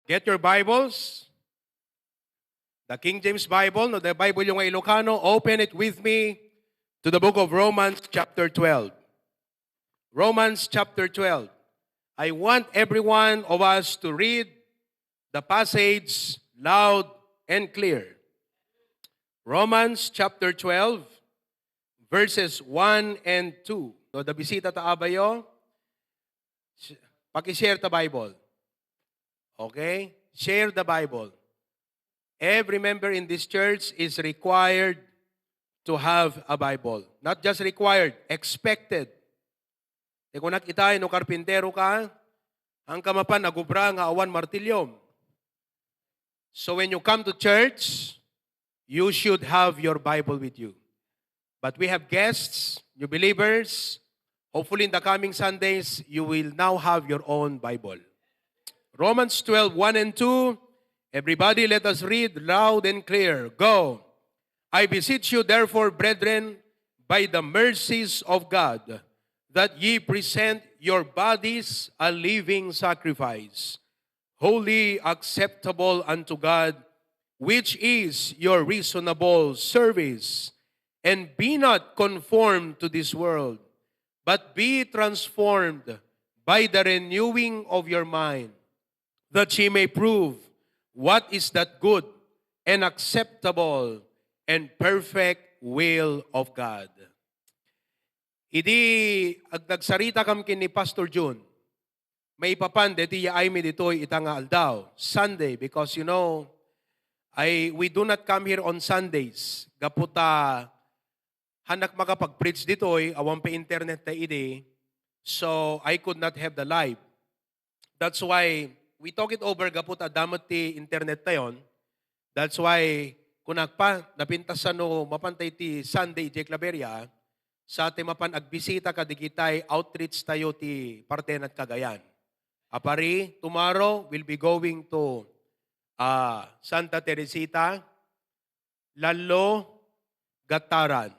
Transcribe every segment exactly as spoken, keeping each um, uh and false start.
Get your Bibles. The King James Bible, no, the Bible yung Ilocano, open it with me to the book of Romans chapter twelve. Romans chapter twelve. I want every one of us to read the passage loud and clear. Romans chapter twelve, verses one and two. No, da bisita ta abayo, sh-, paki-share ta Bible. Okay? Share the Bible. Every member in this church is required to have a Bible. Not just required, expected. Ti kunak itay, no karpintero ka, ang kamapan nagubra nga awan martilyom. So when you come to church, you should have your Bible with you. But we have guests, new believers. Hopefully in the coming Sundays, you will now have your own Bible. Romans twelve, one and two. Everybody, let us read loud and clear. Go. I beseech you, therefore, brethren, by the mercies of God, that ye present your bodies a living sacrifice, holy, acceptable unto God, which is your reasonable service. And be not conformed to this world, but be transformed by the renewing of your mind, that ye may prove what is that good and acceptable and perfect will of God. Idi ag-, nagsarita kam ken ni Pastor Jun, maipapan deti yaaymi ditoy ita nga aldaw, Sunday, because, you know, I, we do not come here on Sundays. Gapu ta, hanak makapag-preach ditoy, awan pay internet ta idi, so I could not have the live. That's why we talk it over, gapu ta adda met ti internet tayon. That's why kunak pa, napintas no mapan tay ti Sunday idiay Claveria, sa ti mapan agbisita kadigitay outreach tayo ti Partenan Cagayan. Apari, tomorrow we'll be going to, ah, Santa Teresita, Lallo, Gataran.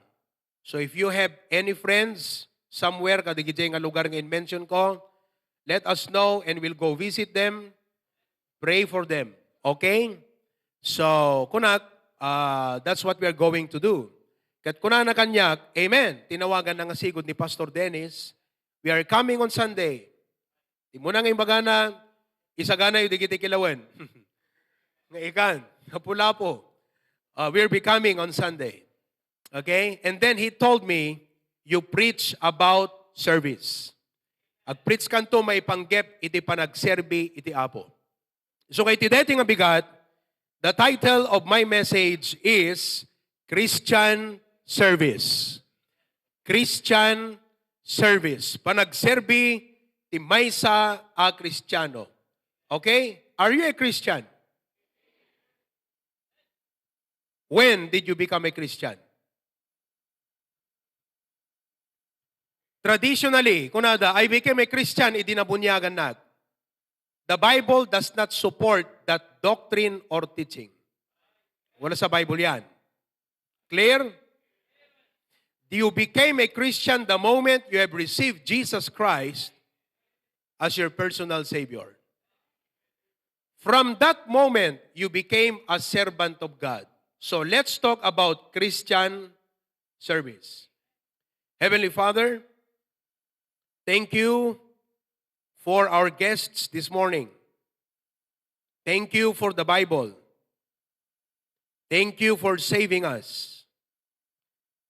So if you have any friends somewhere kadigiti nga lugar nga in-mention ko, let us know and we'll go visit them, pray for them. Okay? So, kunak, ah, that's what we are going to do. Ket kunana kaniak, amen. Tinawagan na nga sigud ni Pastor Dennis, we are coming on Sunday. Imuna nga imbagana, isaganayo digiti kilawen. Nga ikan, Lapu-Lapu. Uh, we'll be coming on Sunday. Okay? And then he told me, "You preach about service." Agpreach kanto maipanggep iti panagserbi iti Apo. So, kay ti daytoy nga bigat, the title of my message is Christian Service. Christian Service. Panagserbi ti maysa a Kristiano. Okay? Are you a Christian? When did you become a Christian? Traditionally, kunada, "I became a Christian idi nabuniagannak." The Bible does not support that doctrine or teaching. Wala sa Bible yan. Clear? You became a Christian the moment you have received Jesus Christ as your personal Savior. From that moment, you became a servant of God. So let's talk about Christian service. Heavenly Father, thank you for our guests this morning. Thank you for the Bible. Thank you for saving us.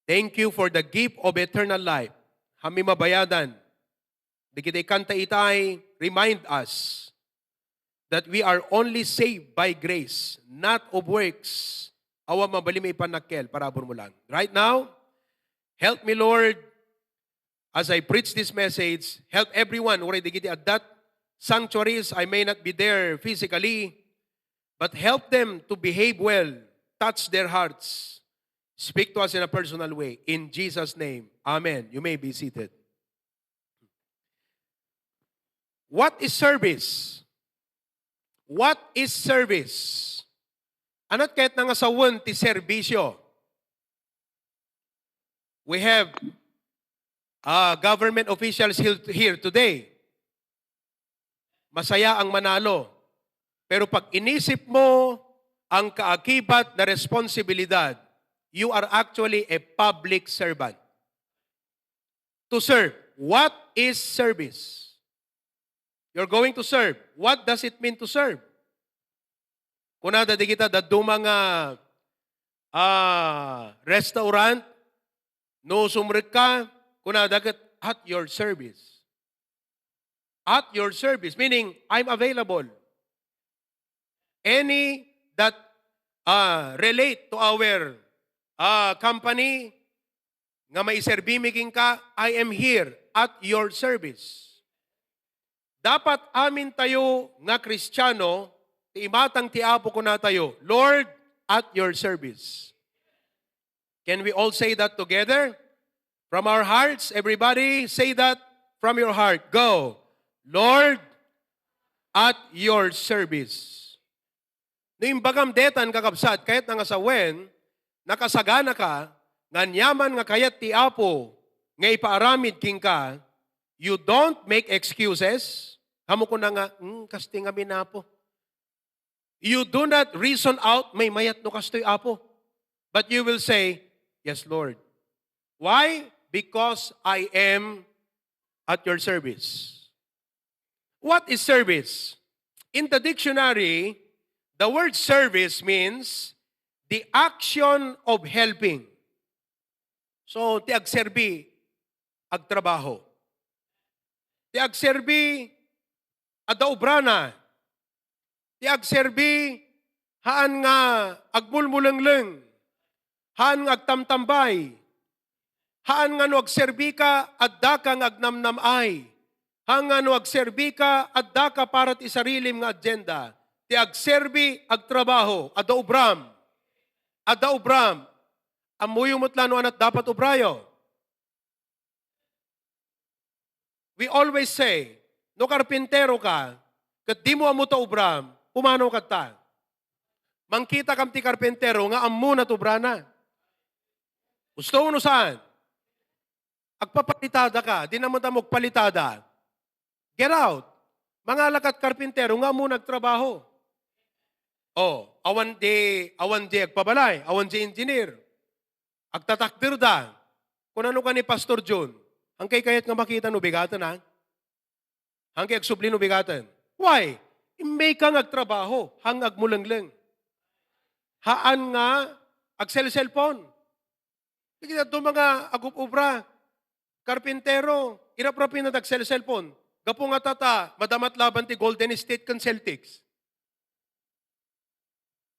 Thank you for the gift of eternal life. Haanmi mabayadan. Dagiti kanta itay, remind us that we are only saved by grace, not of works. Awan mabalin maipanakkel, parabur mo lang. Right now, help me, Lord, as I preach this message, help everyone, uray dagiti adda sanctuaries, I may not be there physically, but help them to behave well, touch their hearts, speak to us in a personal way. In Jesus' name, amen. You may be seated. What is service? What is service? Ano ti kayatna nga sawen ti serbisyo? We have, uh, government officials here, here today. Masaya ang Manalo. Pero pag inisip mo ang kaakibat na responsibilidad, you are actually a public servant. To serve. What is service? You're going to serve. What does it mean to serve? Kunada di kita dadduma nga, ah, restaurant, no sumrekka, kunada ket, "At your service." At your service, meaning I'm available. Any that, ah, relate to our, ah, company, nga maiserbi mi kenka, I am here at your service. Dapat amin tayo nga Kristiano, ti imatang ti Apo kunatayo, "Lord, at your service." Can we all say that together? From our hearts, everybody say that from your heart. Go. "Lord, at your service." No imbagam detan, kakabsat, kayatna nga sawen, nakasagana ka, nga aniaman nga kayat ti Apo nga ipaaramid kenka, you don't make excuses. Amo kuna nga, "Hmm, kasti ngamin, Apo." You do not reason out, "Maymayat no kastoy, Apo." But you will say, "Yes, Lord." Why? Because I am at your service. What is service? In the dictionary, the word service means the action of helping. So, ti agserbi, agtrabaho. Ti agserbi, adda obrana. Ti agserbi, haan nga agmulmulengleng. Haan nga agtamtambay. Haan nga no agserbi ka, adda ka nga agnamnam-ay. Haan nga no agserbi ka, adda ka para ti sarilim nga agenda. Ti agserbi, agtrabaho. Adda obram. Adda obram. Ammoyo met la no aniat dapat obrayo. We always say, no karpintero ka, ket dimo ammo ta obram, pumanaw kasta. Mangkitakam ti karpintero nga ammona ti obrana. Gusto mo no saan? Agpapalitada ka, di naman ta mo agpalitada. Get out. Mangala kat karpintero nga ammona agtrabaho. Oh, awan di, awan di agpabalay, awan di engineer. Agtatakderda. Kunano ka ni Pastor John, "Hankay kayat nga makita no bigaten, ha? Hankay agsubli no bigaten." Why? Immay ka nga agtrabaho, haan nga agmulengleng. Haan nga agselselpon. Di kita to mga agub-obra, karpintero, iraprapin na agselselpon. Gapu nga tata, madamat laban ti Golden State ken Celtics.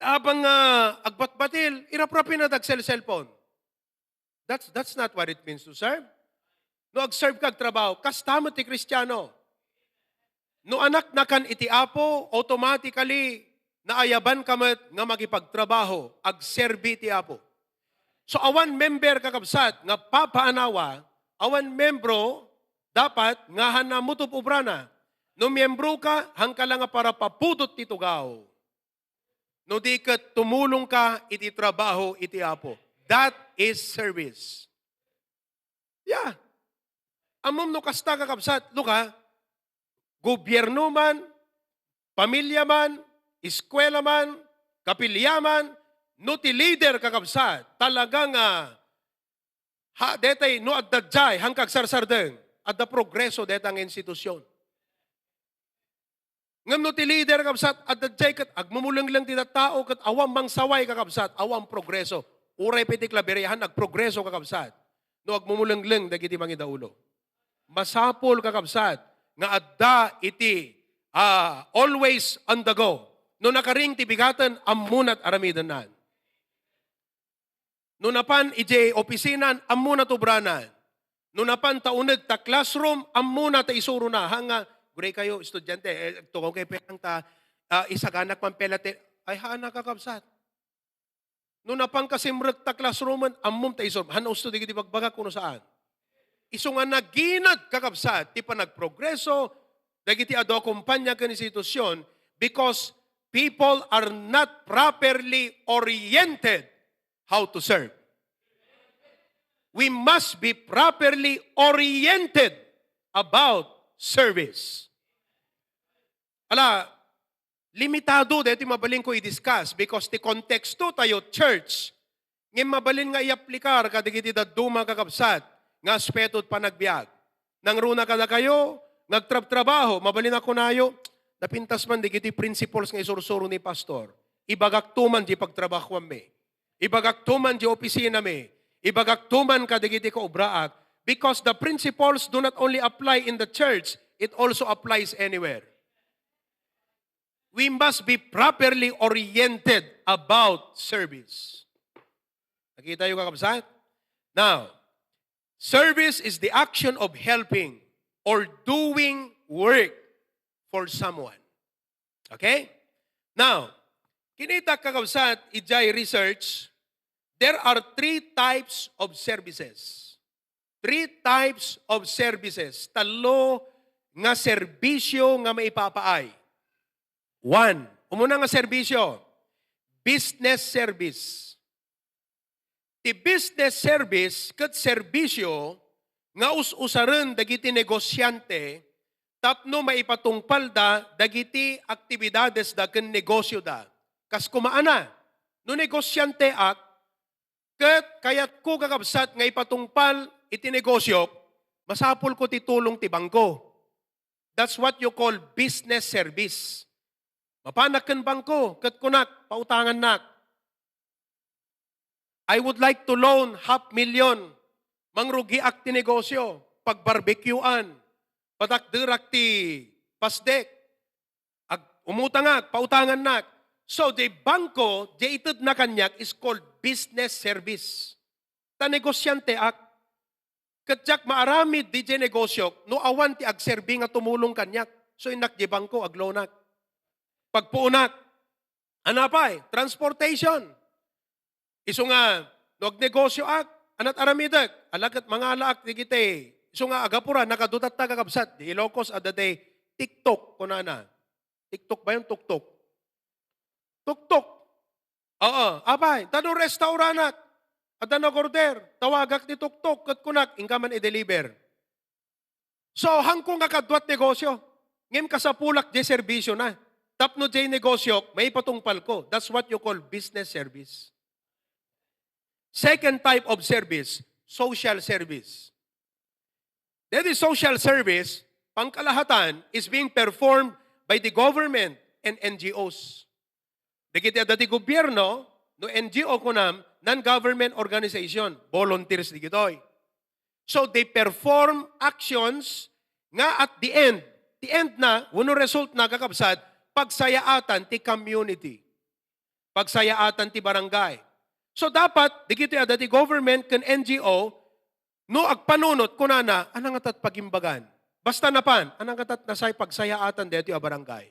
Apang nga agbatbatil, iraprapin na agselselpon. That's, that's not what it means to serve. No agserve ka agtrabaho, kasta met ti Kristiano. No anakna kan iti Apo, automatically, naayaban ka met nga makipagtrabaho, agserbi ti Apo. So, awan member, kakabsat, nga papaanawa, awan membro, dapat nga haan na mutob obrana. No miyembro ka, haan ka la nga para papudot ti tugaw. No di ket tumulong ka iti trabaho iti Apo. That is service. Yeah. Ammom no kasta, kakabsat, luka, gobierno man, pamilya man, eskwela man, kapilya man, no ti leader, kakabsat, talaga nga, ha, detay, no adda jay, haan ka agsarsardeng, adda progreso deta nga institusyon. Ngem no ti leader, kakabsat, adda jay ket agmumulengleng ti tattao ket awan mangsaway, kakabsat, awan progreso. Uray pay ti klaberehan, agprogreso, kakabsat, no agmumulengleng dagiti mangidaulo. Masapul, kakabsat, nga adda iti, ah, always on the go. No nakaring ti bigaten, ammonat aramidennan. No napan idiay opisina, ammona ti obrana. No napan ta uneg ta classroom, ammona ta isurona. Haan nga, "Guraykayo, estudiante, eh, agtugaw kayo perang ta, ah, isaganak man pela ti," ay, haan nga, kakabsat. No napan ka simrek ta classroom, ammom ta isur-, haan nga usto dagiti bagbagak, kuno saan? Isu nga naginad, kakabsat, ti panagprogreso dagiti adu a kumpanya ken institusyon, because people are not properly oriented how to serve. We must be properly oriented about service. Ala, limitado daytoy mabalinko i-discuss because ti konteksto tayo, church, ngem mabalin nga iaplikar kadagiti dadduma, kakabsat, nga aspeto ti panagbiag. Nangruna kadakayo nga agtrabtrabaho, mabalin a kunayo, "Napintas man dagiti principles nga isursuro ni pastor. Ibagakto man di pagtrabahoanmi. Ibagakto man di opisinami. Ibagakto man kadagiti kaobraak." Because the principles do not only apply in the church, it also applies anywhere. We must be properly oriented about service. Nakita niyo, kakabsat? Now, service is the action of helping or doing work for someone. Okay? Now, kinita, kakabsat, idiay research, there are three types of services. Three types of services. Tallo nga serbisyo nga maipapaay. One, umuna nga serbisyo, business service. Ti business service ket serbisyo nga us-usaren dagiti negosiante tapno maipatungpalda dagiti aktibidadesda ken negosioda. Kas kumaana, no negosianteak, ket kayatko, kakabsat, nga ipatungpal iti negosiok, masapulko ti tulong ti bangko. That's what you call business service. Mapanak ken bangko, ket kunak, "Pautangannak. I would like to loan half million. Mangrugiak ti negosio, pagbarbecuean, patakderak ti pasdek. Ag-, umutangak, pautangannak." So, the bangko, the itedna kaniak is called business service. Ta negosianteak. Ket diak maaramid diay negosiok no awan ti agserbi nga tumulong kaniak. So, innak diay bangko, agloanak. Pagpuonak. Ania pay? Transportation. Isu nga, no agnegosioak, ania't aramidek? Ala ket mangalaak dagiti. Isu nga agapura, nakaduatatta, kakabsat. Di Ilocos, adda ti TikTok, kunana. TikTok ba yun? Tuktok. Tuktok. Oo, apay, ta no restauranak, adda nag-order, tawagak ti tuktok, ket kunak, "Inka man i-deliver." So, haanko nga kaduat negosio, ngem kasapulak diay serbisiona. Tapno diay negosiok, maipatungpalko. That's what you call business service. Second type of service, social service. That is social service, pangkalahatan, is being performed by the government and N G Os. Dagiti adda ti gobierno, no N G O kunam, non-government organization, volunteers dagitoy. So they perform actions nga at the end, the end na, wenno result na, kakabsat, pagsayaatan ti community. Pagsayaatan ti barangay. So dapat, dagitoy adda ti government ken N G O, no agpanunot, kunana, "Ania ngata't pagimbagan?" Basta napan, "Ania ngata't nasay pagsayaatan daytoy a barangay?"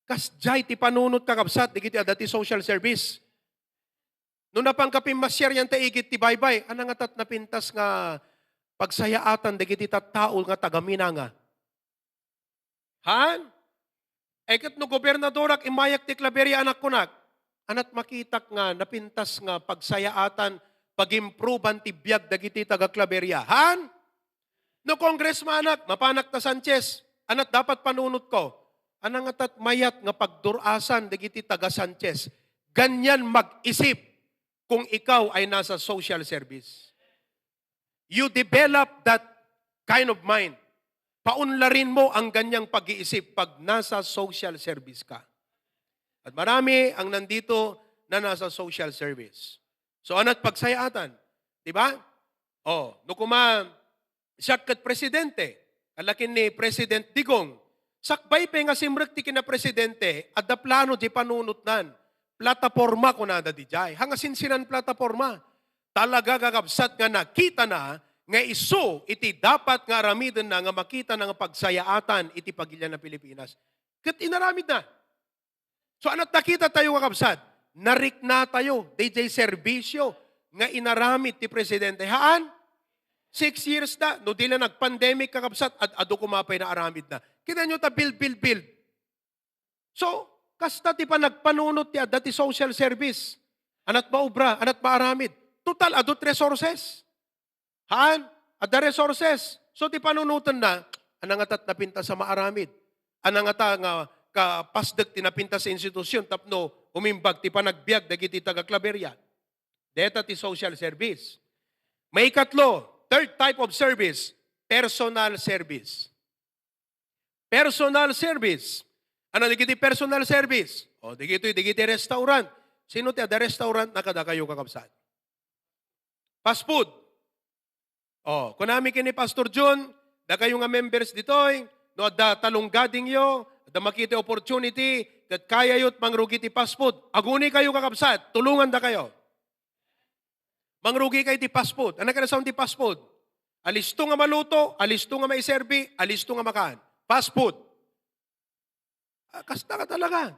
Kasdiay ti panunot, kakabsat, dagiti adda ti social service. No napanka pimmasiar yan ta igid ti baybay, "Ania ngata't napintas nga pagsayaatan dagiti tattao nga taga-Minanga?" Haan? E ket no gobernadorak, immayak ti Claveria, ania't kunak, "Ania't makitak nga napintas nga pagsayaatan, pag-improvean ti biag dagiti taga-Claveria?" Haan? No congressmanak, mapanak ta Sanchez, ania't dapat panunotko? "Ania ngata't mayat nga pagdur-asan dagiti taga-Sanchez?" Ganyan mag-isip kung ikaw ay nasa social service. You develop that kind of mind. Paunlarin mo ang ganyang pag-iisip pag nasa social service ka. At marami ang nandito na nasa social service. So, ania't pagsayaatan? Di ba? Oh, no kuma, siak ket presidente, kalakin ni President Digong, sakbay pay nga simrek ti kinapresidente, adda plano di panunotnan. Plataporma kunada didiay. Haan nga sinsinan plataporma? Talaga, kakabsat, nga nakitana nga isu iti dapat nga aramidenna nga makitana nga pagsayaatan iti pagilian a Pilipinas. Ket inaramidna. So, ania't nakita tayo, kakabsat? Narikna tayo, daydiay serbisyo nga inaramid ti presidente. Haan? Six years na, no di la nag-pandemic, kakabsat, ad-adu koma pay naaramidna. Kita nyo ta build, build, build. So, kasta ti panagpanunot ti adda ti social service. Ania't maubra, ania't maaramid. Total, adu't resources. Haan? Adda resources. So, ti panunotenna, ania ngata't napintas a maaramid? Ania ngata nga kapasdek ti napintas a institusyon tapno umimbag ti panagbiag dagiti taga-Claveria. Deta ti social service. Maikatlo, third type of service, personal service. Personal service. Ano dagiti personal service? O, dagitoy, dagiti restaurant. Sino ti adda restaurant na kadakayo, kakabsat? Fast food. O, kunami ken ni Pastor Jun, dakayo nga members ditoy, no adda talong gadingyo, adda makita opportunity, ket kayayo ti mangrugi ti fast food. Aguni kayo, kakabsat, tulongan dakayo. Mangrugi kayo ti fast food. Ano kadasaon ti fast food? Alisto nga maluto, alisto nga maiserbi, alisto nga makan. Fast food. Ah, kasta ka talaga.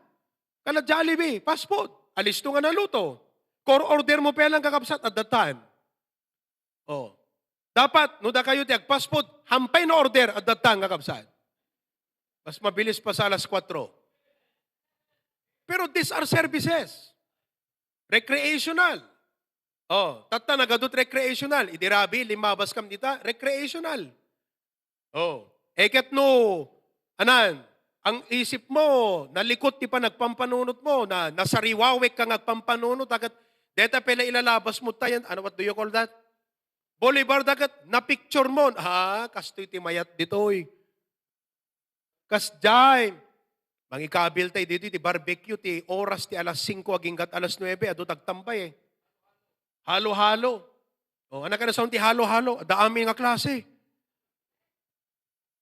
Kala Jollibee, fast food. Alisto nga naluto. Core order mo pa lang, kakabsat, at that time. Oh. Dapat, no dakayo ti ag-fast food, hampay no order at that time, kakabsat. Mas mabilis pa sa alas kwatro. Pero these are services. Recreational. Oh, tatta nagadut recreational. Idi rabi, limabas kam dita, recreational. Oh, eh, ket no, anan, ang isip mo, nalikot ti panagpampanunot mo, na, nasariwawek ka nga agpampanunot, ket deta pay la ilalabas mo tayan, ano, what do you call that? Boulevard, ket na-picture mo, ah, kastoy ti mayat ditoy. Kasdiay, mangikabil tay ditoy ti barbecue, ti oras ti alas singko aginggat alas nuebe, adu tagtambay eh. Halo-halo. O, ano kadasaon ti halo-halo? Adda amin nga klase.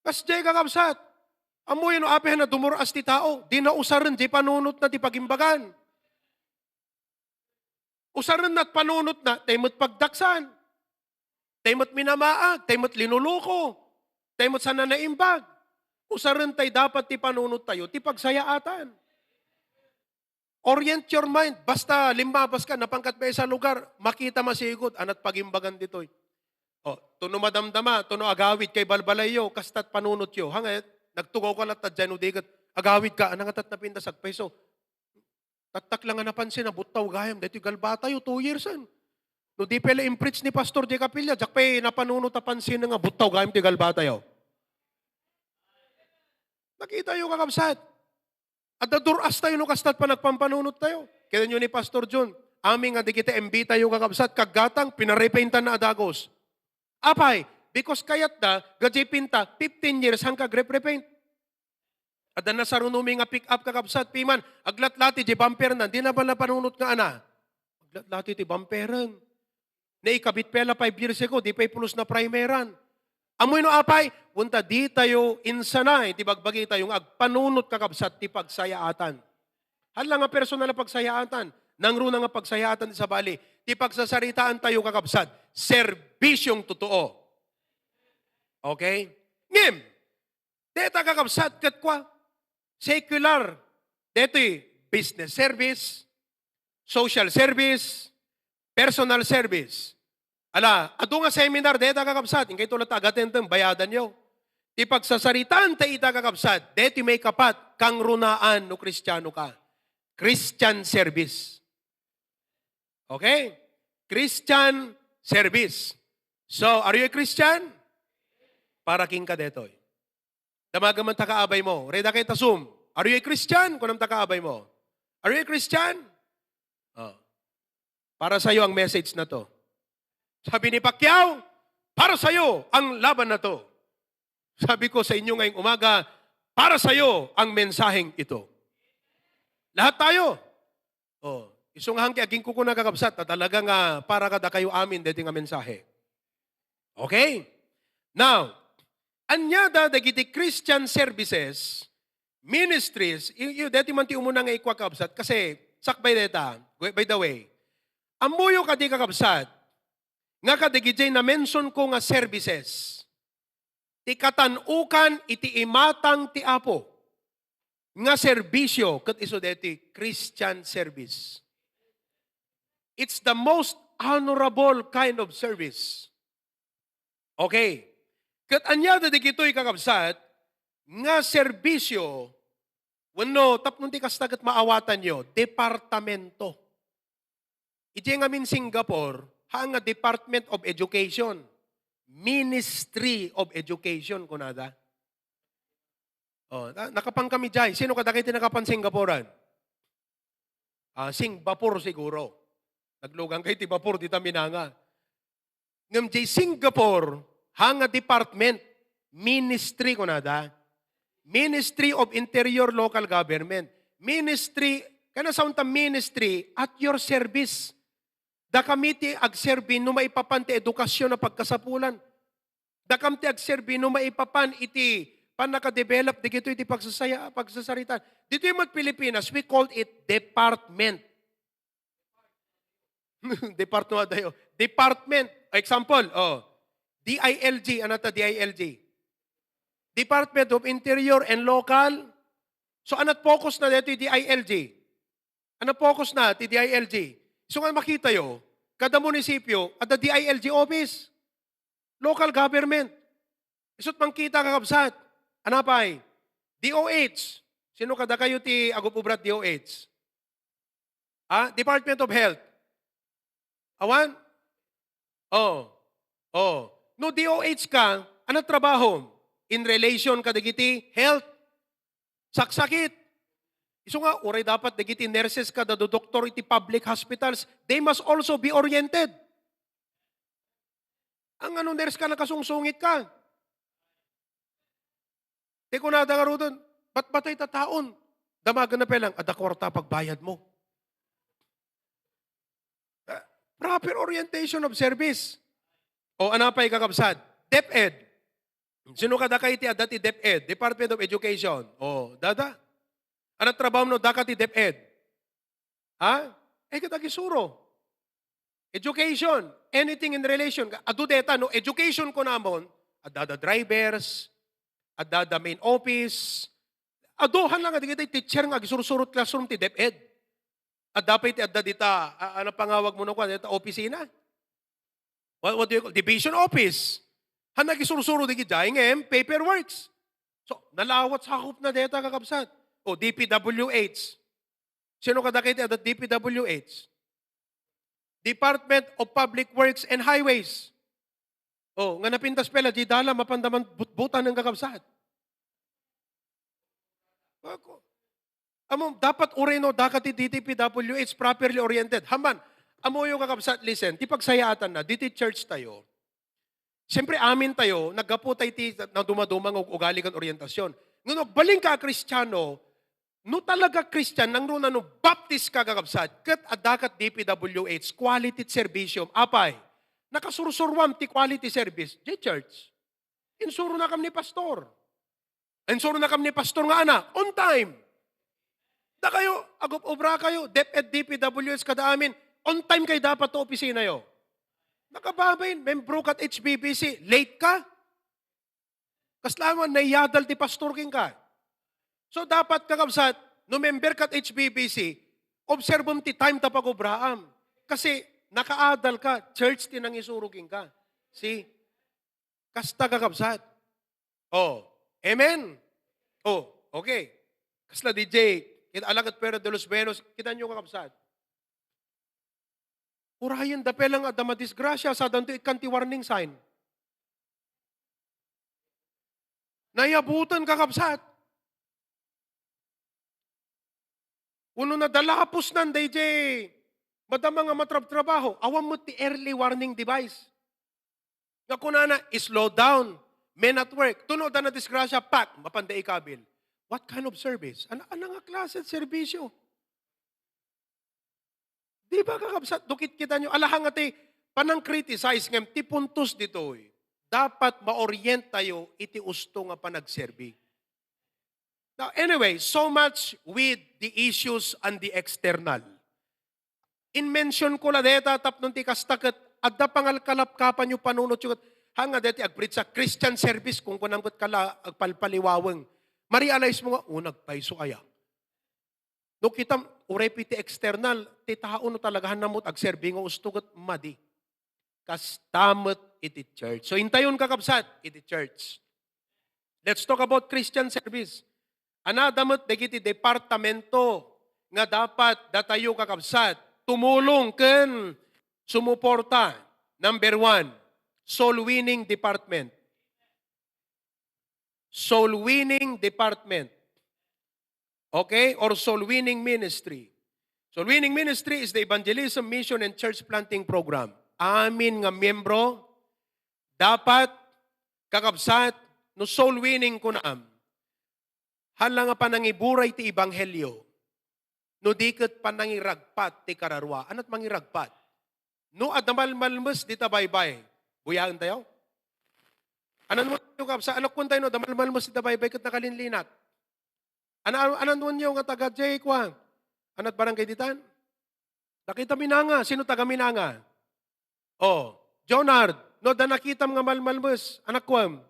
Kasdiay, kakabsat. Ammoyo no apay nga dumur-as ti tao, di na usaren diay panunotna ti pagimbagan. Usaren na ti panunotna, tay met pagdaksan, tay met minamaag, tay met linuluko, tay met saan a naimbag. Usaren tay dapat ti panunottayo, ti pagsayaatan. Orient your mind. Basta limmabas ka, napan ka maysa a lugar, makita masigud, anat pagimbagan ditoy. O, tuno madamdama, tuno agawid kay balbalayyo, kastat panunotyo. Hangay, nagtugaw ka latta diay no diket, agawid ka, anang atat napintas agpayso. Tattak lang nga napansin a buttaw gayam, daytoy galbatayo, two years an. No di pay la in-preach ni pastor diay kapilya, diak pay napanunot a pansin nga buttaw gayam ti galbatayo. Nakitayo, kakabsat. Adda dur-as tayo no kastat panagpampanunottayo. Kitaenyo ni Pastor John, amin nga dagiti M V tayo, kakabsat, kaggatang, pinarepaintan na a dagus. Apay, because kayatda, gadiay pinta, fifteen years, han ka agreprepaint. Adda nasarunumi nga pick-up, kakabsat, piman, aglatlati diay bumper na, di na ba napanunot nga ana? Aglatlati ti bumperen. Naikabit pay la five years ago, di pay pulos na primeran. Ammoyo no apay, kunta ditayo insanay ti bagbagitayo nga agpanunot, kakabsat, ti pagsayaatan. Hala nga personal a pagsayaatan, nangruna nga pagsayaatan ti sabali, ti pagsasaritaantayo, kakabsat, serbisyong totoo. Okay? Ngem, deta, kakabsat, ket kua, secular, detoy business service, social service, personal service. Ala, adu nga seminar deta, kakabsat, inkay ito latta agatendem, bayadanyo. Ti pagsasaritaanta ita, kakabsat, deti maikapat, kangrunaan no Kristiano ka. Christian service. Okay? Christian service. So, are you a Christian? Para kenka detoy. Damagen man ta kaabay mo. Reda kay ta Zoom. Are you a Christian? Kunam ta kaabay mo. Are you a Christian? Oh. Para sa'yo ang message na to. Sabi ni Pacquiao, para sa'yo ang laban na to. Sabi ko sa inyo ngayong umaga, para sa'yo ang mensaheng ito. Lahat tayo. Oh, isu nga hangki agingkukuna, kakabsat, ta talaga nga para kadakayo amin deti nga mensahe. Okay? Now, ania da dagiti Christian services, ministries, i-, i-, deti man ti umuna nga ikua, kabsat, kasi sakbay deta, by the way, ammoyo kadi, kakabsat, nga kadagiti na-mention ko nga services, ti katan-ukan iti imatang ti Apo nga serbisyo ket isu deti Christian service. It's the most honorable kind of service. Okay. Ket ania da dagitoy, kakabsat, nga serbisyo wenno tapno ti kasta ket maawatanyo, departamento. Idiay ngamin Singapore, haan nga Department of Education, Ministry of Education, kunada. Oh, na-, nakapan kami jay. Sino kadagiti nakapan Singaporean? Ah, Singapore siguro. Naglugan kayo ti bapor, dita minanga. Ngem jay Singapore, ha nga department, ministry kunada. Ministry of Interior Local Government. Ministry, kana saon ta ministry at your service. Dakami ti agserbi no maipapan ti edukasyon a pagkasapulan. Dakam ti agserbi no maipapan iti pannakadevelop dagitoy ti pagsasaya-, pagsasaritaan. Ditoy met Pilipinas, we called it department. Department dayo. Department. Example, oh, D I L G. Ano ta D I L G? Department of Interior and Local. So, anat focus na dito yung D I L G? Ano focus na ti D I L G? So nga makita yo, kada munisipyo, ada D I L G office. Local government. Isut mangkita, kakabsat. Anapay? D O H. Sino kada kayo ti agub-ubrat D O H? Ah, Department of Health. Awan? Oh. Oh. No D O H ka, ano trabaho? In relation ka dagiti health. Saksakit. Isu nga, uray dapat dagiti nurses kada doktor iti public hospitals, they must also be oriented. Ang ano, nurse ka, nakasungsungit ka. Ti kunada nga rudon, bat batay ta taon. Damagan na pelang, ada kwarta pagbayad mo. Ah, proper orientation of service. O, anapay, kakabsat? DepEd. Sino kada kay ti adda ti DepEd? Department of Education. O, dada. Ano trabaho no daka ti DepEd? Ha? Eh, kada gisuro. Education, anything in relation. Adu deta, no? Education ko namon, adda da drivers, adda da main office. Adu, han lang, dagiti teacher nga agsursurot classroom ti DepEd. Adda pay ti adda dita, a-, ano pangawag mo no, kwan, dita opisina? What, what do you call? Division office. Han agisursuro dagiti, ngem, paperworks. So, nalawat sakup na deta, kakabsat. O, D P W H. Sino kadagiti adda D P W H? Department of Public Works and Highways. O, nga napintas pela, di dala, mapanda man butbutan ng kakabsat. Ako, amo, dapat ureno, daka ti D P W H properly oriented. Haman, amoyo, kakabsat, listen, ti pagsayaatan na, diti church tayo, siyempre, amin tayo, naggapu tayo ti nadumaduma nga ugali kan orientasyon. Ngano, agbalin ka a Kristiano, no talaga Kristian, nang runa no Baptist ka, kakabsat, ket adda kat D P W H, quality service, apay, nakasursuruam ti quality service, di church. Insuro na kam ni pastor. Insuro na kam ni pastor nga anak, on time. Dakayo, agup-ubra kayo, DepEd, D P W H, kada amin, on time kayo dapat to opisina yo. Nakababain, membro kat H B B C, late ka. Kasla man, naiyadal ti pastor king ka. So, dapat, kakabsat, no member kat H B B C, observem ti time ta pagubraam. Kasi, nakaadal ka, church ti nangisuro king ka. See? Kasta, kakabsat. Oh, amen? Oh, okay. Kasla D J, kita alagat pera de los buenos, kita nyo, kakabsat. Urayen da pelang adda madisgrasya, sadanto ikkan ti warning sign. Nayabutan, kakabsat. Uno na dalapos nan dayjay madama nga matrabtrabaho, awan met ti early warning device. Nga kunana, slow down, men at work. Tuno da na disgrasya, pak, mapanda ikabil. What kind of service? Ano, ano nga klase serbisyo? Di ba, kakabsat, dukit kita nyo? Alaha nga ti panang-criticize ngem ti puntos ditoy, dapat ma-orient tayo iti usto nga panagserbi. Now, anyway, so much with the issues and the external. In-mention ko la deta tapno ti kasta ket adda pangalkalapkapan yo panunot yo ket, ha nga deti agpritsa Christian service, kun kunam ket kala agpalpaliwaweng. Ma-realize mo nga, "O, nagpayso aya." No kitam, uray pay ti external, ti tao no talagahan namot agserbi nga usto ket madi. Kasta met iti church. So, intayon, kakabsat, iti church. Let's talk about Christian service. Anada met dagiti departamento nga dapat datayo, kakabsat, tumulong ken sumuporta. Number one, soul winning department. Soul winning department. Okay? Or soul winning ministry. Soul winning ministry is the evangelism, mission, and church planting program. Amin nga miyembro, dapat, kakabsat, no soul winning kunam, hala nga panangiburay ti ebanghelyo, no di ket panangiragpat ti kararua. Anat mangiragpat? No adda malmalmes dita baybay, buyaentayo? Anan mo, kakabsat, anakkuan tayo no adda malmalmes dita baybay ket nakalinlinat. Ana-, ananonyo nga taga Jay, kua? Anat barangay ditan? Dakita Minanga. Sino taga Minanga? Oh, Jonard, no adda nakitam nga malmalmes, anakkuam?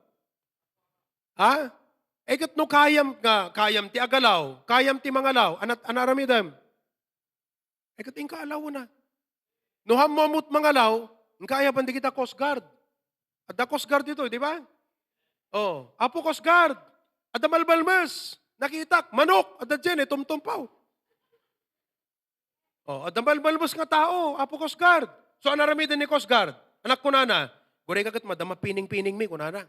Ha? Eh, ket no kayam nga, kayam ti agalaw, kayam ti mangalaw, anat, ana aramidem? Eh, ket inka alawna. No hammo ammot mangalaw, inka ayaban dagita Coast Guard. Adda Coast Guard ditoy, di ba? Oh, Apo Coast Guard, adda malmalmes. Nakitak, manok, adda diay, eh, tumtumpaw. Oh, adda malmalmes nga tao, Apo Coast Guard. So, ano aramiden ni Coast Guard? Anak, kunana, "Gurayka ket madama pining-piningmi," kunana.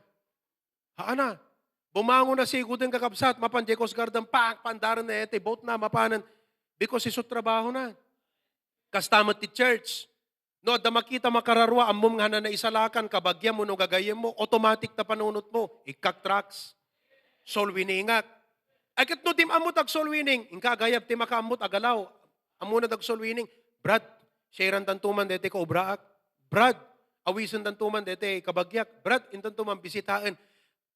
Haana. Bumangon na sigud in kakabsat, mapan diay Coast Guard, pak, paandaren na iti boat na, mapanen. Because isu trabahona. Kasta met ti church. No adda makita makararua, ammom nga naisalakan, kabagiam wenno gagayyemmo, automatic ta panunotmo, ikkak tracks. Soul winningak. Ay, ket no dim ammo ti ag-soul winning, inka agayab ti makaammot agalaw. Ammona ti ag-soul winning. Brad, sharean tanto man daytoy kaubraak. Brad, awisen tanto man daytoy kabagiak. Brad, intanto man bisitaen.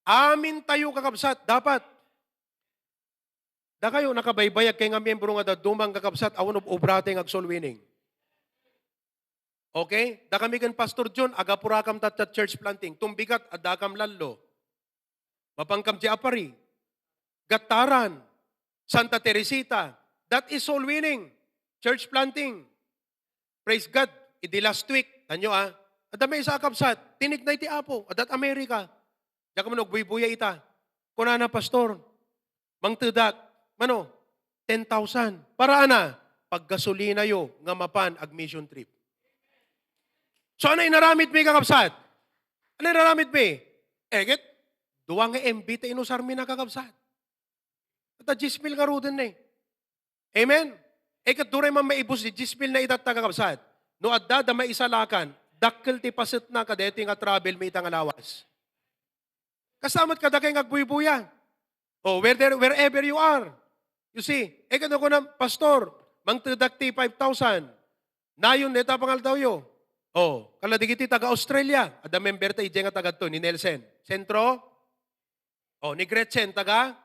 Amin tayo, kakabsat, dapat. Dakayo, nakabaybayag kay nga miyembro nga dadduma nga kakabsat, awan ob-, obra ti nga ag-soul winning. Okay? Dakami ken Pastor John, agapurakam tatta church planting. Tumbigat, addakam Lallo. Mapankam diay Apari. Gattaran. Santa Teresita. That is soul winning. Church planting. Praise God. Idi last week, tanyo, ah, adda maysa a kabsat, tinigna iti Apo, addat America. Diak man agbuybuya ita. Kunana, "Pastor, mangtedak, mano, ten thousand. Para ana, paggasolinayo nga mapan ag-mission trip." So, ano inaramidmi, kakabsat? Ano inaramidmi? Eh, ket, dua nga M V ti inusarmi na, kakabsat. Adda dies mil ngaruden, eh. Amen? Eh, ket duray man maibus ti dies mil na itatta, kakabsat. No adda da maisalakan, dakkel ti pasetna kadaytoy nga travel mi ita nga lawas. Kasta met kadakay nga agbuybuya. Oh, whether, wherever you are. You see, eh, kano kuna, "Pastor, mangtedak ti five thousand. Nayon dayta pangaldawyo." Oh, kala dagiti taga Australia, adda member ta idiay nga tagadto, ni Nelson. Sentro? Oh, ni Gretchen, taga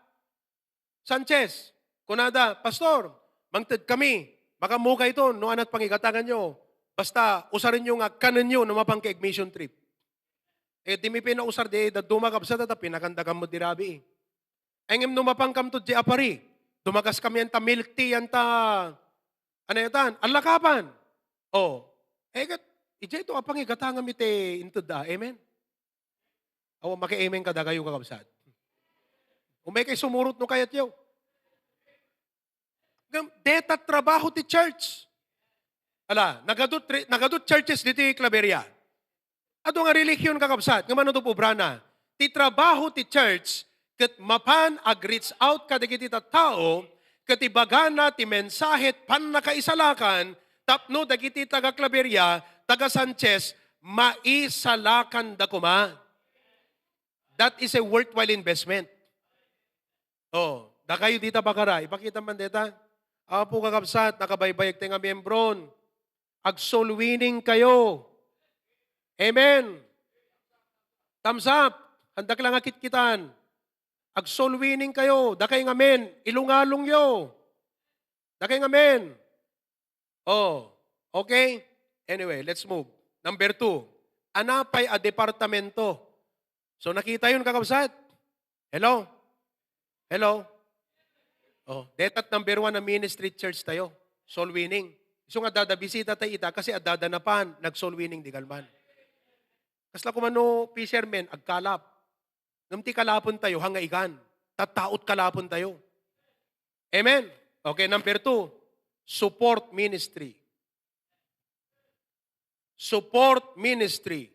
Sanchez. Kunada, "Pastor, mangted kami. Makaammo kayton no anat pangigatanganyo. Basta usarenyo nga kanenyo no mapan kay mission trip." Eh, di mi pinausar di dadduma, kabsat, ta pinakandakam met di rabii. Ay, ngem no mapankamto di Apari, dumagas kami anta milk tea, anta, ano yatan, allakapan. Oh, eh, ket, idiay to a pangigatangam iti inted a. Amen? Awan maki-amen kadakayo, kakabsat. Umay kay sumurot no kayatyo. Ngem, deta trabaho ti church. Ala, nagadut, nagadut churches diti Claveria. Adu nga relihion, kakabsat, nga mano ti obrana. Ti trabaho ti church, ket mapan ag-reach out kadagiti tattao, ket ibagana ti mensahe ti pannakaisalakan, tapno dagiti taga Claveria, taga Sanchez, maisalakanda koma. That is a worthwhile investment. Oh, dakayo dita bakara, ipakita man dita. Apo, kakabsat, nakabaybayag ti nga miyembron. Ag-soul winning kayo. Amen. Thumbs up. Handak lang nga kitkitan. Ag-soul winning kayo. Dakay nga amen. Ilungalongyo. Dakay nga amen. Oh, okay? Anyway, let's move. Number two, anapay a departamento. So, nakitayon, kakabsat? Hello? Hello? Oh, detat number one a ministry church tayo. Soul winning. Isu nga adda bisita tayo ita, kasi adda napan, nag-soul winning di kalman. Kasla kumano fishermen, agkalap. Ngem ti kalapon tayo, hangaigan. Tattaot kalapon tayo. Amen? Okay, number two, support ministry. Support ministry.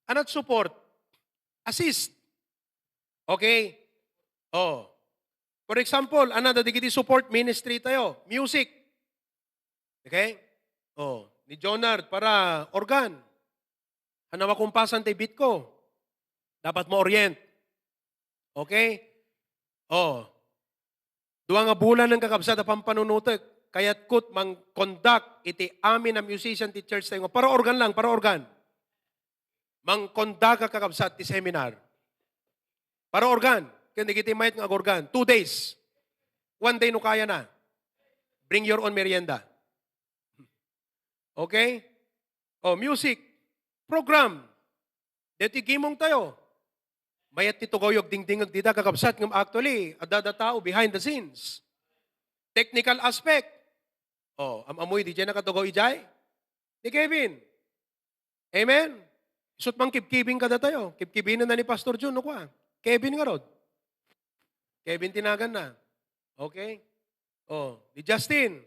Anat support? Assist. Okay? Oh. For example, another dagiti support ministry tayo, music. Okay? Oh, ni Jonard para organ. Ano makumpasan ti beat ko? Dapat ma-orient. Okay? Oh. Dua nga bulan ang kakabsat a pampanunutek. Kayatkot mang-conduct iti amin a musician ti church tayo nga para organ lang, para organ. Mang-conduct a kakabsat ti seminar. Para organ. Ken dagiti mayat nga agorgan. Two days. One day no kaya na. Bring your own merienda. Okay? Oh, music. Program. Deti gimong tayo. Mayat ti tugaw yo agdingdingeg dita, kakabsat, ngem actually, adda da tao behind the scenes. Technical aspect. Oh, am-amoy, di jay nakatugaw ijay? Ni Kevin. Amen? Isut' mangkibkibing kadatayo. Kibkibinen na ni Pastor Jun, no kua? Kevin ngarud. Kevin tinagan na. Okay? Oh, ni Justin.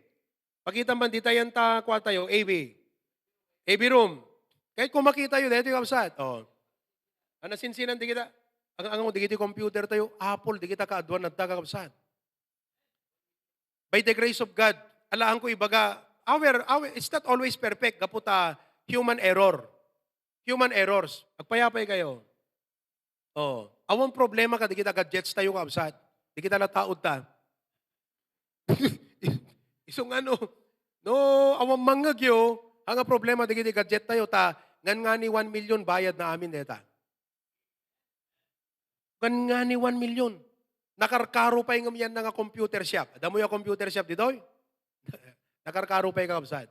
Pakita man, di tayan ta, kua tayo, A B. A B room. Kahit kung makita yo, dito yung kabsat. Oh. Ang nasinsinan, di kita, ang, ang, di kita computer tayo, Apple, di kita kaaduan na ta, kabsat. By the grace of God, alaan ko ibaga, our, our, it's not always perfect, gapu ta human error. Human errors. Agpayapay kayo. Oh, awan problema ka, di kita gadgets tayo, kabsat. Di kita nataod ta. Isung ano, no, awan mangngegyo, ang problema, di kita gadget tayo, ta, ngan nga ni one million bayad na amin, deta. Ngan nga ni one million. Nakarkaro pay ngem yan nga computer shop. Adda mo yung computer shop ditoy? Nakarkaro pay, kakabsat.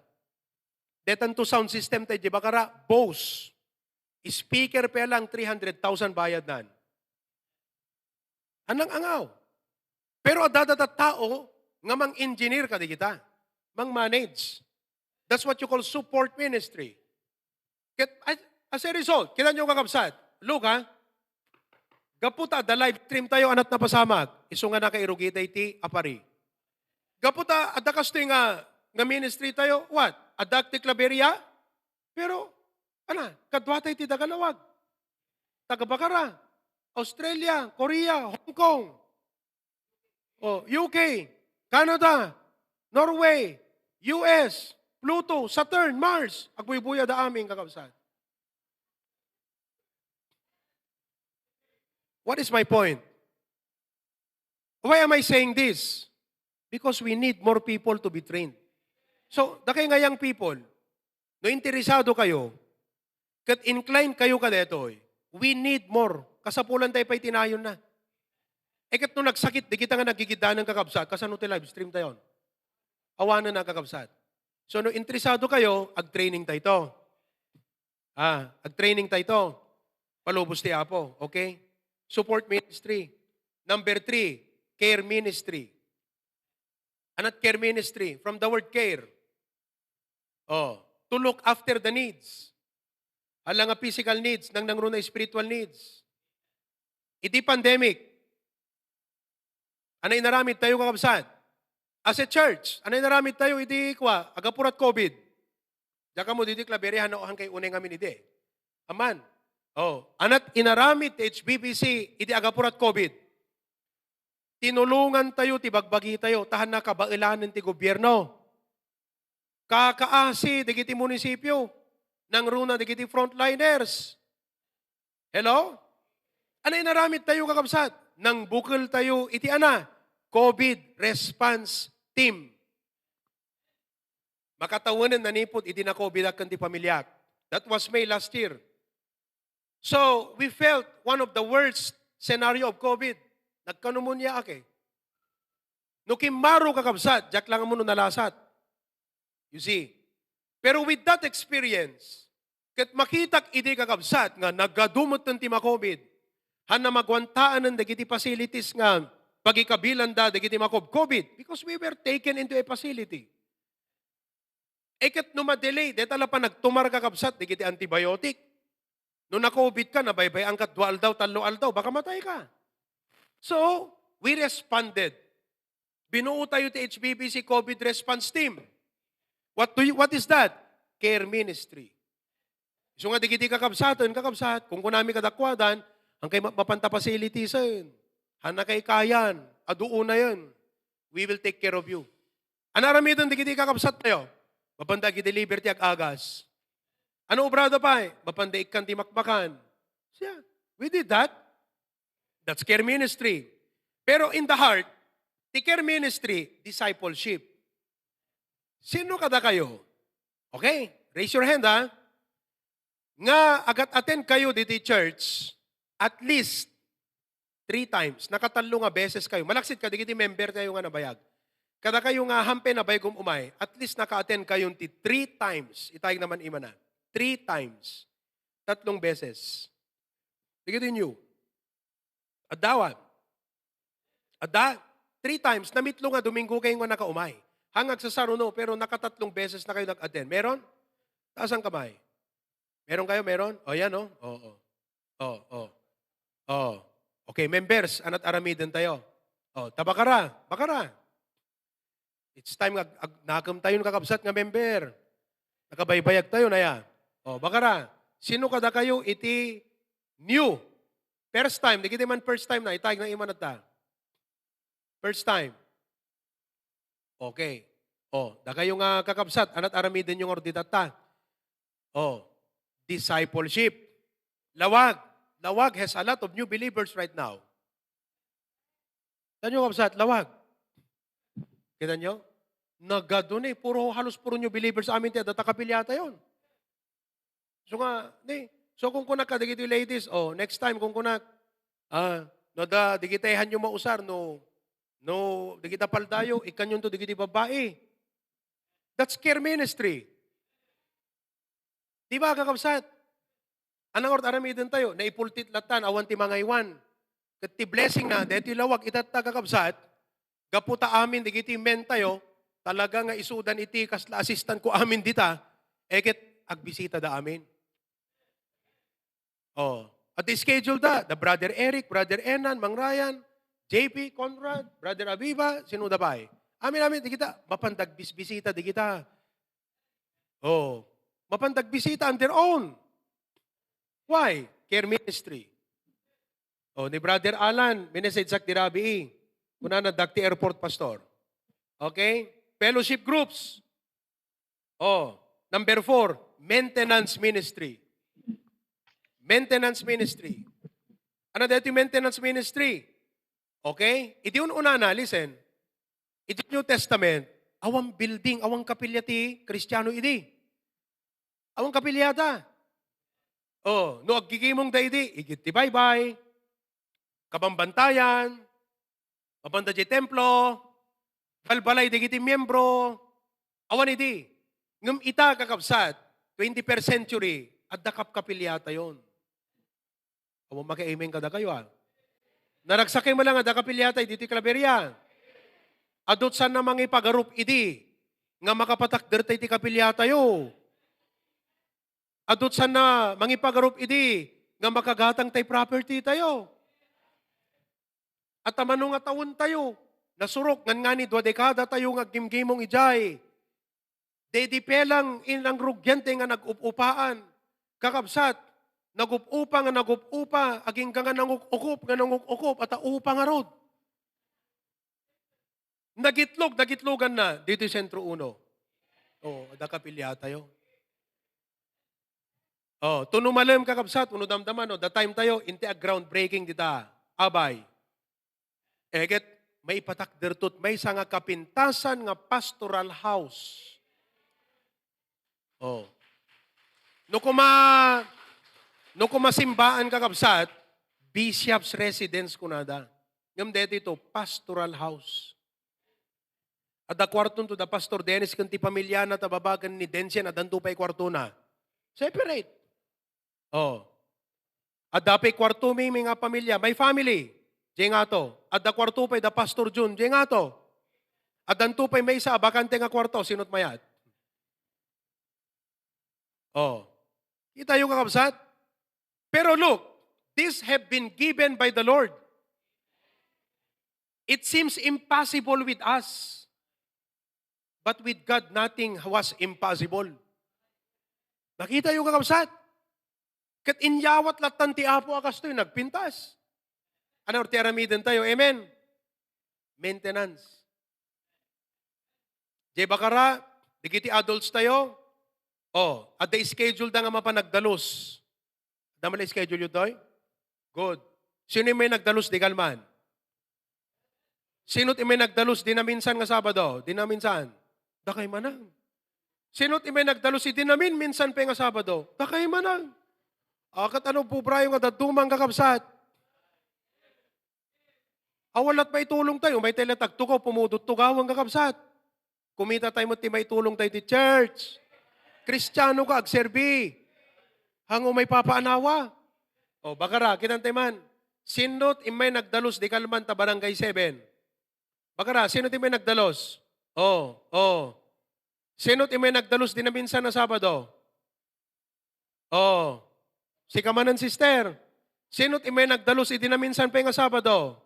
Detan to sound system tayo, di ba kara? Bose. Speaker pa lang, three hundred thousand bayad nan. Anang angaw. Pero adda data tao nga mang-engineer ka di kita. Mang-manage. That's what you call support ministry. Ket, as, as a result, kita nyo, kakabsat, look, ha? Gapu ta adda live stream tayo, anat napasamak, isu nga nakairugi tayo ti apari. Gapu ta adda kastoy nga, nga ministry tayo, what? Adda ti klaberia? Pero, ana, kadua tayo ti dagalawag. Taga Bacara, Australia, Korea, Hong Kong, oh, U K, Canada, Norway, U S, Pluto, Saturn, Mars. Agbuybuya da amin, kakabsat. What is my point? Why am I saying this? Because we need more people to be trained. So, dakay nga young people, no interesado kayo, ket inclined kayo kadetoy, we need more. Kasapulan tayo pa'y tinayon na. E ket no nagsakit, di kita nga naggigidanan, kakabsat, kasano ti live stream tayon? Awanen na, kakabsat. So, no interesado kayo, ag-training tayo to. Ah, ag-training tayo to. Palubos ti Apo, okay? Support ministry. Number three, care ministry. Anat care ministry? From the word care. Oh, to look after the needs. Hala nga physical needs, nang nangruna spiritual needs. Iti pandemic, ano inaramid tayo, kakabsat? As a church, ano inaramid tayo iti kua, agapurat COVID? Diak ammo ditoy Claveria, no, hangkay unay ngamin idi. Aman. Oh, anat inaramid ti H B B C idi agapurat COVID. Tinulongan tayo ti bagbagi tayo, ta hanna kabaelanen ti gobierno. Kakaasi dagiti munisipio, nangruna dagiti frontliners. Hello? Ano inaramid tayo, kakabsat? Nangbukel tayo iti ana, COVID response team. Makatawanen nanipod idi na-COVID-ak ken ti pamiliak. That was May last year. So, we felt one of the worst scenario of COVID. Nagka-pneumonia ak eh. No kimmaro, kakabsat, diak lang ammo no nalasat. You see? Pero with that experience, ket makitak idi, kakabsat, nga nagadu metten ti ma-COVID, hanna maguantaanen dagiti facilities nga pagikabilanda dagiti ma-COVID, because we were taken into a facility. E ket no ma-delay, deta la panagtumar, kakabsat, dagiti antibiotic. No na-COVID ka, nabaybay-an ka dua aldaw, tallo aldaw, baka matay ka. So, we responded. Binuo tayo ti H B B C COVID response team. What do you, what is that? Care ministry. Isu nga dagiti kakabsaten, kakabsat, kunkunami kadakuadan, hangkay ma-, mapanta facilitiesen. Hanna kay kayan, adu unayen. We will take care of you. Ano aramiden dagiti kakabsat tayo? Mapanda ag-deliver ti ag-agas. Ano obrada pay? Mapanda ikkan ti makmakan. Siya, we did that. That's care ministry. Pero in the heart, ti care ministry, discipleship. Sino kadakayo? Okay? Raise your hand, ha? Nga agat-attend kayo diti church at least three times. Nakatallo nga beses kayo. Malaksid kadagiti member tayo nga nabayag. Kadakayo nga hampe nabayag um-umay, at least naka-attend kayo ti three times. Itayag naman imana. Three times. Tatlong beses. Dagiti inyo. Addawan. Adda, three times, namitlo nga Domingo kayo nga nakaumay. Hang agsasaruno, pero nakatatlong beses na kayo nag-attend. Meron? Taas ang kamay. Meron kayo? Meron? O, yan, o. Oo. Oo, oo. Oo. Okay, members, ana't aramiden tayo? O, ta bakara, bakara. It's time nga ag-, ag-, nakem tayo, kakabsat nga member. Nakabaybayag tayo na ya. O, bakara. Sino kadakayo iti new? First time, dagiti man first time na, itayag na imanat ta. First time. Okay. O, dakayo nga kakabsat, ana't aramiden nyo nga rod itatta? O, discipleship. Lawag. Lawag has a lot of new believers right now. Tanyo, kabsat, Lawag. Kita nyo? Nagadu ni, puro, halos puro new believers amin ti adda ta kapiliatayon. So nga, ni, so kung kunak kadagiti ladies, o, next time kung kunak, ah, no da, digitay hanyo mausar, no, no, digita paldayo, ikanyonto digiti babai. That's care ministry. Di ba, kakabsat? Anang orta aramiden tayo? Naipultit latan, awan ti mangaywan. Ket ti blessing na, deti Lawag, itatta, kakabsat, gapu ta amin, digiti men tayo, talaga nga isudan iti kasla assistant ko amin dita, e ket agbisita da amin. Oh, at the schedule da, da Brother Eric, Brother Enan, Mang Ryan, J P, Conrad, Brother Aviva, sino da pay? Amin, amin, digita, mapanda agbisbisita, digita. Oh, mapanda agbisita on their own. Why? Care ministry. Oh, ni Brother Alan, minessage sak di rabii. Kunana, dagiti airport, pastor. Okay? Fellowship groups. Oh, number four, maintenance ministry. Maintenance ministry. Ano daytoy maintenance ministry? Okay? Iti un-unana, listen. Iti New Testament, awan building, awan kapilya ti Kristiano idi. Awan kapiliata. Oh, no aggigimong da idi, igid ti baybay, kabambantayan, mapanda di templo, balbalay dagiti miembro, awan idi. Ngem ita, kakabsat, twenty-first century, adda kapkapiliatayon. Awan maki-amen kadakayo, a. Naragsak kayo man lang adda kapiliatay ditoy Claveria. Adut sanna mangipagarup idi nga makapatakder tay ti kapiliatayo. Adut sanna mangipagarup idi nga makagatang tay property tayo. At amano nga tawen tayo, nasurok ngan ngani dua dekada tayo nga aggimgimong idiay. Daydi pelang inangrugiante nga nag-up-upaan. Kakabsat, nag-up-upa nga nag-up-upa, agingga nga nanguk-ukup nga nanguk-ukup, at upa ngarud. Nagitlog, nagitlogan na, ditoy Centro Uno. Oo, adda kapiliatayo. Oh, tuno malem, kakabsat, uno damdama, no, the time tayo, inti a groundbreaking dita. Abay. Eget, maipatak dertot, maysa nga kapintasan nga pastoral house. Oh. No kuma, no kuma simbaan, kakabsat, bishop's residence kunada. Ngem daytoy to, pastoral house. Adda kuartonto da Pastor Dennis ken ti pamiliana, ta babaen ni Densian, addanto pay kuartona. Separate. Oh. Adda pay kuartomi, mi nga pamilia, my family. Diay ngato. Adda kuarto pay da Pastor Jun. Diay ngato. Addanto pay maysa a bakante nga kuarto. Sino't mayat? Oh. Kita yo, kakabsat? Pero look, these have been given by the Lord. It seems impossible with us. But with God, nothing was impossible. Nakita yo, kakabsat? Ket inyawat lattan ti Apo a kastoy, nagpintas. Ano ti aramiden tayo? Amen? Maintenance. Jay bakara, dagiti adults tayo, oh, adda schedule da nga mapan nagdalus. Adda man schedule yu, toy? Good. Sino may nagdalus di kalman? Sino ti may nagdalus di naminsan nga Sabado? Di naminsan. Dakay manang. Sino ti may nagdalus di namin minsan pa nga Sabado? Dakay manang. Ah, kat ano pubrayo nga dadduma, kakabsat? Awan lat maitulong tayo, may tayo lat agtugaw, pumudot tugawan, kakabsat. Kumita tayo mo ti maitulong tayo ti church. Kristiano ka, agserbi. Hango may papaanawa. O, bakara, kitan tayo man. Sino ti may nagdalus di kalman ta barangay seven? Bakara, sino ti may nagdalus? O, o. Sino ti may nagdalus di naminsan na Sabado? Oh. Sika manen, sister. Sino ti may nagdalus idi naminsan pay nga Sabado?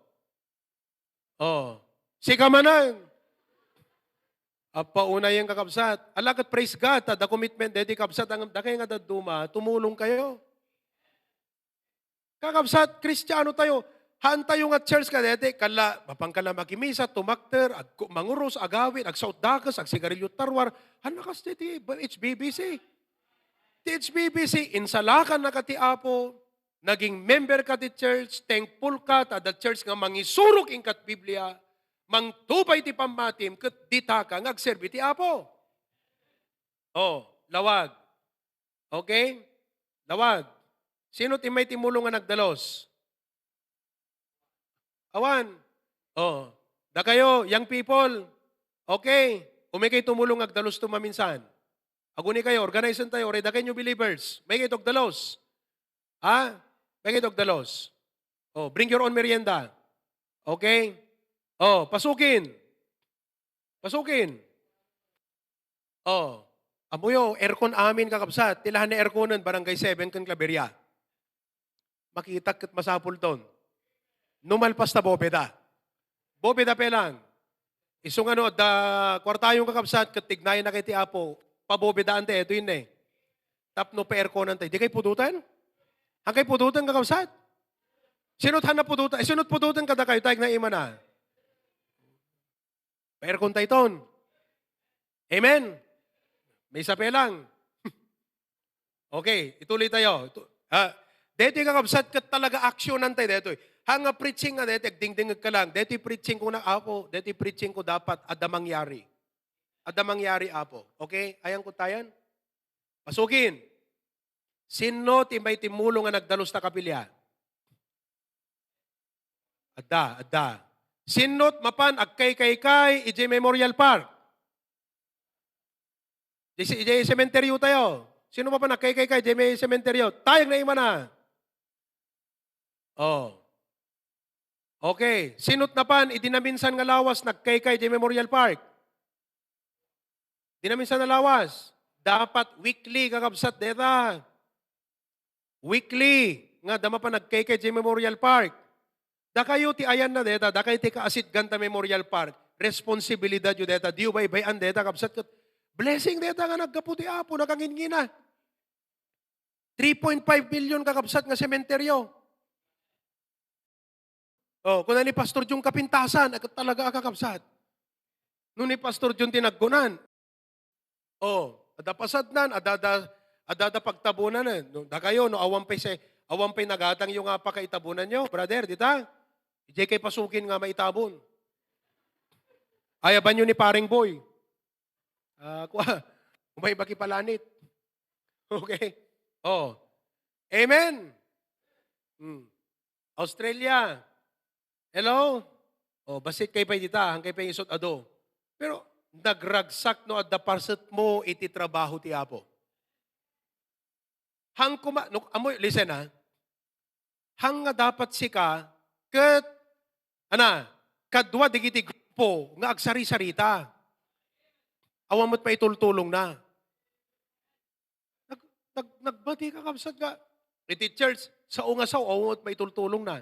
Oh. Sika manen. Appaunay nga kakabsat. Ala ket praise God, ta da commitment deti kabsat, ang dakay nga dadduma, tumulong kayo. Kakabsat, Kristiano tayo. Haan tayo nga church kadeti, kala, mapan kala makimisa, tumakter, ag-, manguros, agawid, agsaot dakes, agsigarilyo tarwar. Haan na kas ti H B B C. Ti H B B C, insalakan na ka ti Apo, naging member ka ti church, thankful ka, ta adda church nga mangisurok inkat Biblia, mangtubay ti pammatim, ket dita ka nga agserbi ti Apo. Oh, lawag. Okay? Lawag. Sino ti may timulong nga nagdalos? Awan. Oh. Dakayo, young people. Okay? Umay kayo tumulong agdalos to maminsan. Aguni kayo, organize tayo, or dakayo new believers. May kayo togdalos. Ha? May kayo togdalos. Oh, bring your own merienda. Okay? Oh, pasukin. Pasukin. Oh, amuyo, aircon amin, kakabsat. Ti la haan nga airconen, Barangay seven ken Claveria. Makitak ket masapul ton. No malpas ta bobeda. Bobeda pay lang. Isu nga no adda kuartayon, kakabsat, ket tignayan na kay ti Apo, pabobedaan tayo, ito yun eh. Tapno pa-airconan tayo. Di kay pudutan? Ang kay pudutan, kakabsat? Sino ti haan nga pudutan? Sino ti pudutan kadakayo? Tayag na imana. Pa-aircon tayo ton. Amen? May isa pa lang. Okay, ituloy tayo. Ito, ha? Detoy, kakabsat, ket talaga aksyonan tayo detoy. Haan nga preaching nga detoy, agdingdingeg ka lang. Detoy preaching ko na, Apo, detoy preaching ko dapat adda mangyari. Adda mangyari, Apo. Okay? Ayan ko tayan. Pasukin. Sino ti may timulong nga nagdalos ta kapilya? Adda, adda. Sino ti mapan agkaykaykay idiay Memorial Park? Di si, idiay sementeryo tayo. Sino mapan agkaykaykay idiay sementeryo? Tayag na imana. Oh. Okay. Sino ti napan idi naminsan nga lawas nagkaykay idiay Memorial Park? Di naminsan nga lawas. Dapat weekly, kakabsat, deta. Weekly nga adda mapan agkaykay idiay Memorial Park. Dakayo ti ayanna deta, dakay ti kaasitgan ta Memorial Park. Responsibilidad yo deta, diyo baybay-an deta, kabsat, ket blessing deta nga naggapu ti Apo, nakangingina. Three point five million, kakabsat, nga sementeryo. Oh, kuna ni Pastor Jun, kapintasan, ay, talaga, kakabsat. No ni Pastor Jun ti nagkunan. Oh, adda pasadnan, adda, adda, adda, adda pagtabunan, eh. No, dakayo, no, awan pay se-, awan pay nagatang yo nga pakaitabunan yo, brother, dita? Idiay kay pasukin nga maitabon. Ayaban yo ni Paring Boy. Ah, kua, umay baki palanit. Okay? Oh. Amen. Hmm. Australia. Hello? Oh, bassit kay pay dita, han kay pay isut adu. Pero nagragsak no adda paset mo iti trabaho ti Apo. Hang kuma, no, amoy, listen ha. Hang nga dapat sika, ket, ana, kadua digiti grupo nga agsarisarita. Awan met paitultulongna. Nag-, nag-, nagbati, kakabsat, nga iti church, sao nga sao, awan met maitultulongna.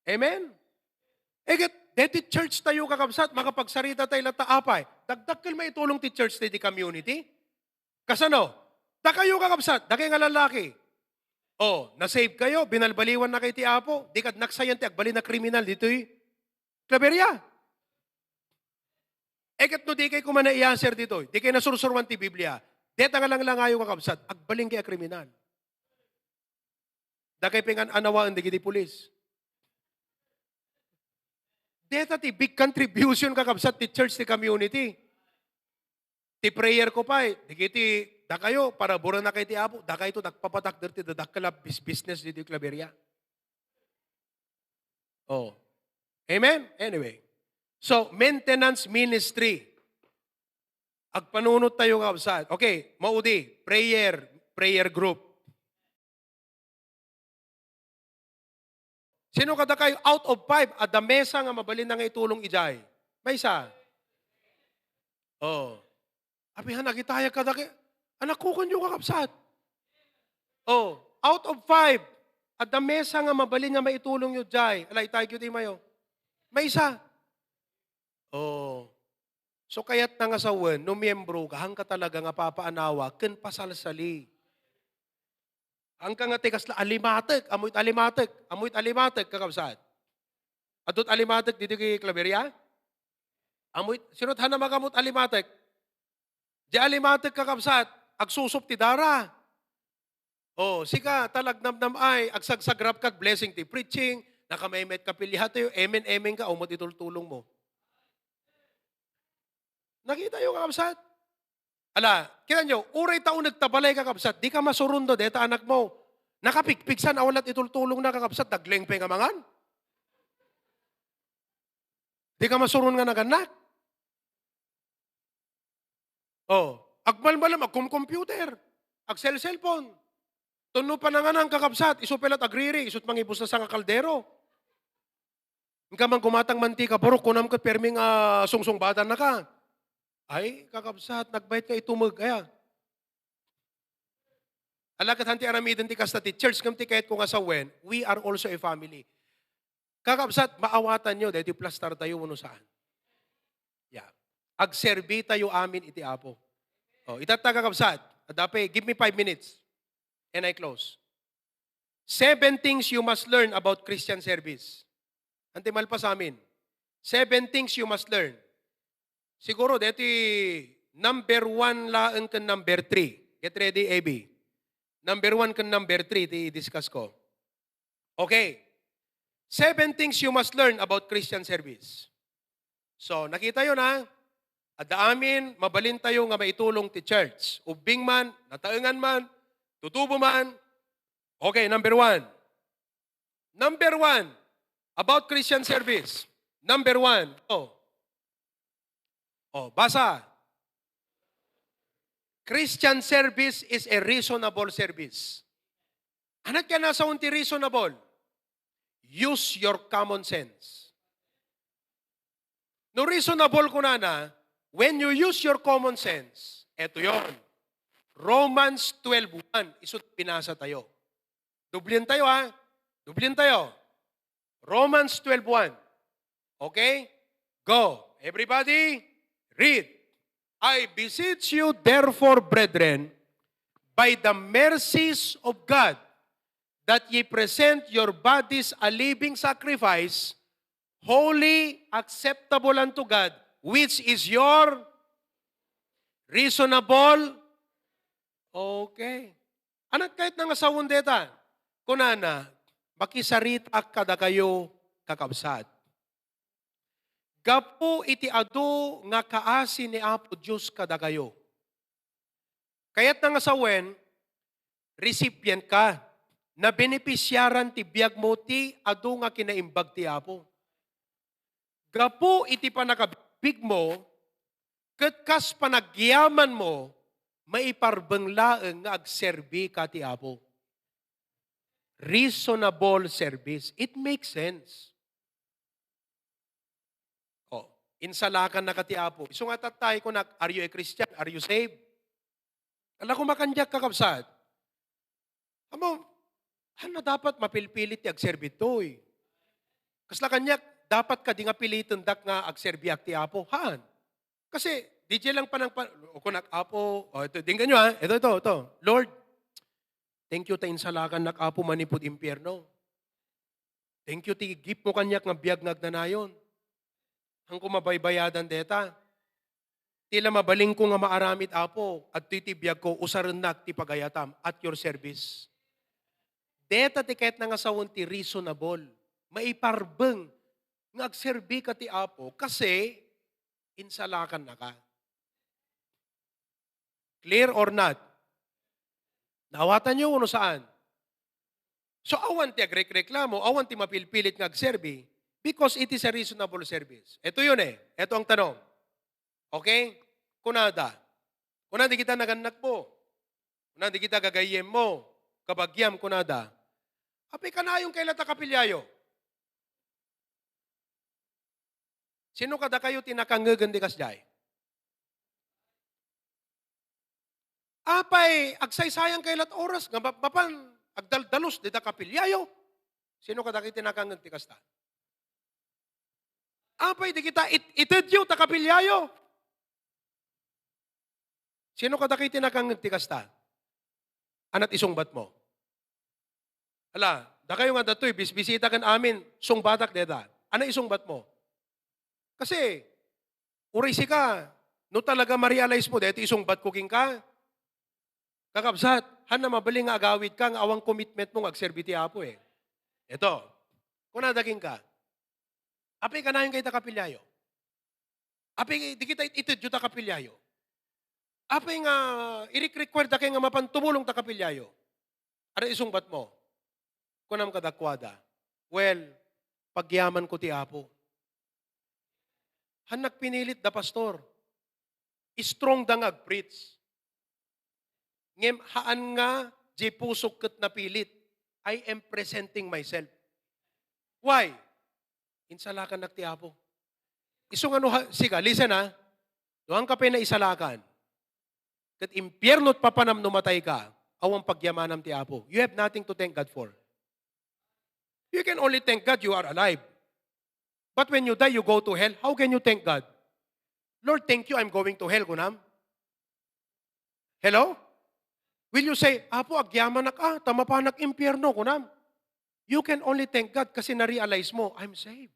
Amen? Eget, deti church tayo, kakabsat, makapagsarita tayo latta apay. Dakdakkel maitulong ti church ti, ti community. Kasano? Dakayo, kakabsat, dakay nga lalaki. Oh, nasave kayo, binalbaliwan na kayo ti Apo. Di kad naksayan ti agbalin a kriminal ditoy Claveria. E ket no di kay kumana iyaser ditoy, di kay nasursuruan ti Biblia. Deta nga langlangayo, kakabsat, agbalin kay a kriminal. Dakay pingan-anawaen dagiti pulis. Deta ti big contribution, kakabsat, ti church, ti community. Ti prayer ko pay, dagiti dakayo, paraburan na kay ti Apo, dakayto nagpapatakder ti dadakkel a bis-, business ditoy Claveria. Oh. Amen? Anyway. So, maintenance ministry. Agpanunot tayo nga kabsat. Okay, maudi, prayer, prayer group. Sino kadakayo out of five, adda mesa nga mabalin na nga itulong idiay? Maysa. Oh. Apihan, agitayag kadakay. Anak ko kanyo, kakabsat. Oh, out of five, adda mesa nga mabalin nga maitulong yu diay. Ala, itayag yu ti mayo. Maysa. Oh. So, kayatna nga sawen, no miyembro ka, haanka talaga nga papaanawa ken pasalsali. Haanka nga ti kasla alimatek, amoy ti alimatek, amoy ti alimatek, kakabsat. Adto't alimatek ditoy Claveria? Amoy, sino't haanna magammo't alimatek? Di alimatek, kakabsat, agsusup ti dara. Oh, sika, talagnamnam ay, agsagsagrap ka, blessing ti preaching, nakamaymay ka, pilihatayo, amen, amen ka, umot itultulong mo. Nakita yo, kakabsat? Ala, kita nyo, uray ta uneg ta balay, kakabsat, di ka masuron no deta anak mo. Nakapigpigsan, awan lat itultulong na, kakabsat, naglengpeng a mangan. Di ka masuron nga nagannak. Oh, agmalmalam, agkom-computer, agsel-cellphone. Tunno pananganan, kakabsat, isu pay lat agriri, isu't mangibus na sanga kaldero. Inka man gumatang mantika, burok, kunam ket permi nga sungsungbatan na ka. Ay, kakabsat, nagbayat nga itumeg, aya. Ala ket han ti aramiden ti kasta ti church, ngem ti kayatko nga sawen, we are also a family. Kakabsat, maawatan yo, daytoy plastar tayo, wenno saan? Yeah. Agserbi tayo amin iti Apo. Oh, itatta, kakabsat. Adape, give me five minutes. And I close. Seven things you must learn about Christian service. Anti malpas amin. Seven things you must learn. Siguro, deti number one laeng ken number three. Get ready, A B. Number one ken number three, ti i-discuss ko. Okay. Seven things you must learn about Christian service. So, nakita yo na, adda amin, mabalin tayo nga maitulong ti church. Ubbing man, nataengan man, tutubo man. Okay, number one. Number one, about Christian service. Number one, oh. Oh, basa. Christian service is a reasonable service. Ania ti nasaon ti reasonable? Use your common sense. No reasonable kunana, when you use your common sense, eto yon. Romans twelve one, isu ti binasa tayo. Dublin tayo, ha? Dublin tayo. Romans twelve one. Okay? Go. Everybody, read. "I beseech you, therefore, brethren, by the mercies of God, that ye present your bodies a living sacrifice, holy, acceptable unto God, which is your reasonable." Okay. Ania ti kayatna nga sawen deta? Kunana, makisaritak kadakayo, kakabsat. Gapu iti adu nga kaasi ni Apo Dios kadakayo. Kayatna nga sawen, recipient ka. Nabenepisiaran ti biag mo ti adu nga kinaimbag ti Apo. Gapu iti pannakabigbig mo, ket kas panagyaman mo, maiparbeng laeng nga agserbi ka ti Apo. Reasonable service. It makes sense. Oh, insalakan na ka ti Apo. Isu nga tattay ko nak, "Are you a Christian? Are you saved?" Ala ko makandiak, kakabsat. Amo, haan na dapat mapilpilit ti agserbi toy? Kasla kaniak, dapat kadi nga pilitendak nga agserbiak ti Apo? Haan. Kasi, di dyan lang panang pa-, o kunak, "Apo," o ito, dinggan nyo ha, ito, ito, ito. "Lord, Thank you ta insalakannak, Apo, manipud impierno. Thank you ti gift mo kaniak nga biag nga agnanayon. Hanko mabaybayadan deta. Ti la mabalinko nga maaramid, Apo, adtoy ti biagko, usarennak ti pagayatam at your service. Deta ti kayatna nga sawen ti reasonable. Maiparbeng nga agserbika ti Apo kasi insalakannaka. Clear or not? Naawatan yo wenno saan? So, awan ti agrekreklamo, awan ti mapilpilit nga agserbi because it is a reasonable service. Ito yun eh. Ito ang tanong. Okay? Kunada. Kunada kita nagannak mo. Kunada kita gagayyem mo. Kabagiam, kunada. Apay kanayon kayla ta kapilyayo? Sino kadakayo ti nakangngegen ti kasdiay? Apay, agsaysayang kaylat oras nga map-, mapan agdaldalos dita kapilyayo. Sino kadakayo ti nakangngeg ti kasta? Apay, di kita it-, itedyo ta kapilyayo. Sino kadakayo ti nakangngeg ti kasta? Anat isungbat mo? Ala, dakayo nga datoy, bisbisita ken amin, sungbatak deta. Ano isungbat mo? Kasi, uray sika, no talaga ma-realize mo, deti isungbat ko kenka, kakabsat, hanna mabalin nga agawid ka nga awan commitment mo nga agserbi ti Apo eh. Ito, kunada kenka, apay kanayon kayta kapilyayo. Apay, di kita it-, itedyo ta kapilyayo. Apay nga, irik-require da kay nga mapan tumulong ta kapilyayo. Ano isungbat mo? Kunam kadakuada, "Well, pagyaman ko ti Apo." Hannak pinilit da, pastor. Strong da nga agpreach. Ngem haan nga di pusok ket napilit. I am presenting myself. Why? Insalakannak ti Apo. Isu nga no ha-, siga, listen ha. No haanka pay naisalakan, ket impierno ti papanam no matay ka, awan pagyamanam ti Apo. You have nothing to thank God for. You can only thank God you are alive. But when you die, you go to hell. How can you thank God? "Lord, thank you, I'm going to hell," kunam. Hello? Will you say, "Apo, agyamanak, ah, ta mapanak impierno," kunam? You can only thank God kasi na-realize mo, "I'm saved.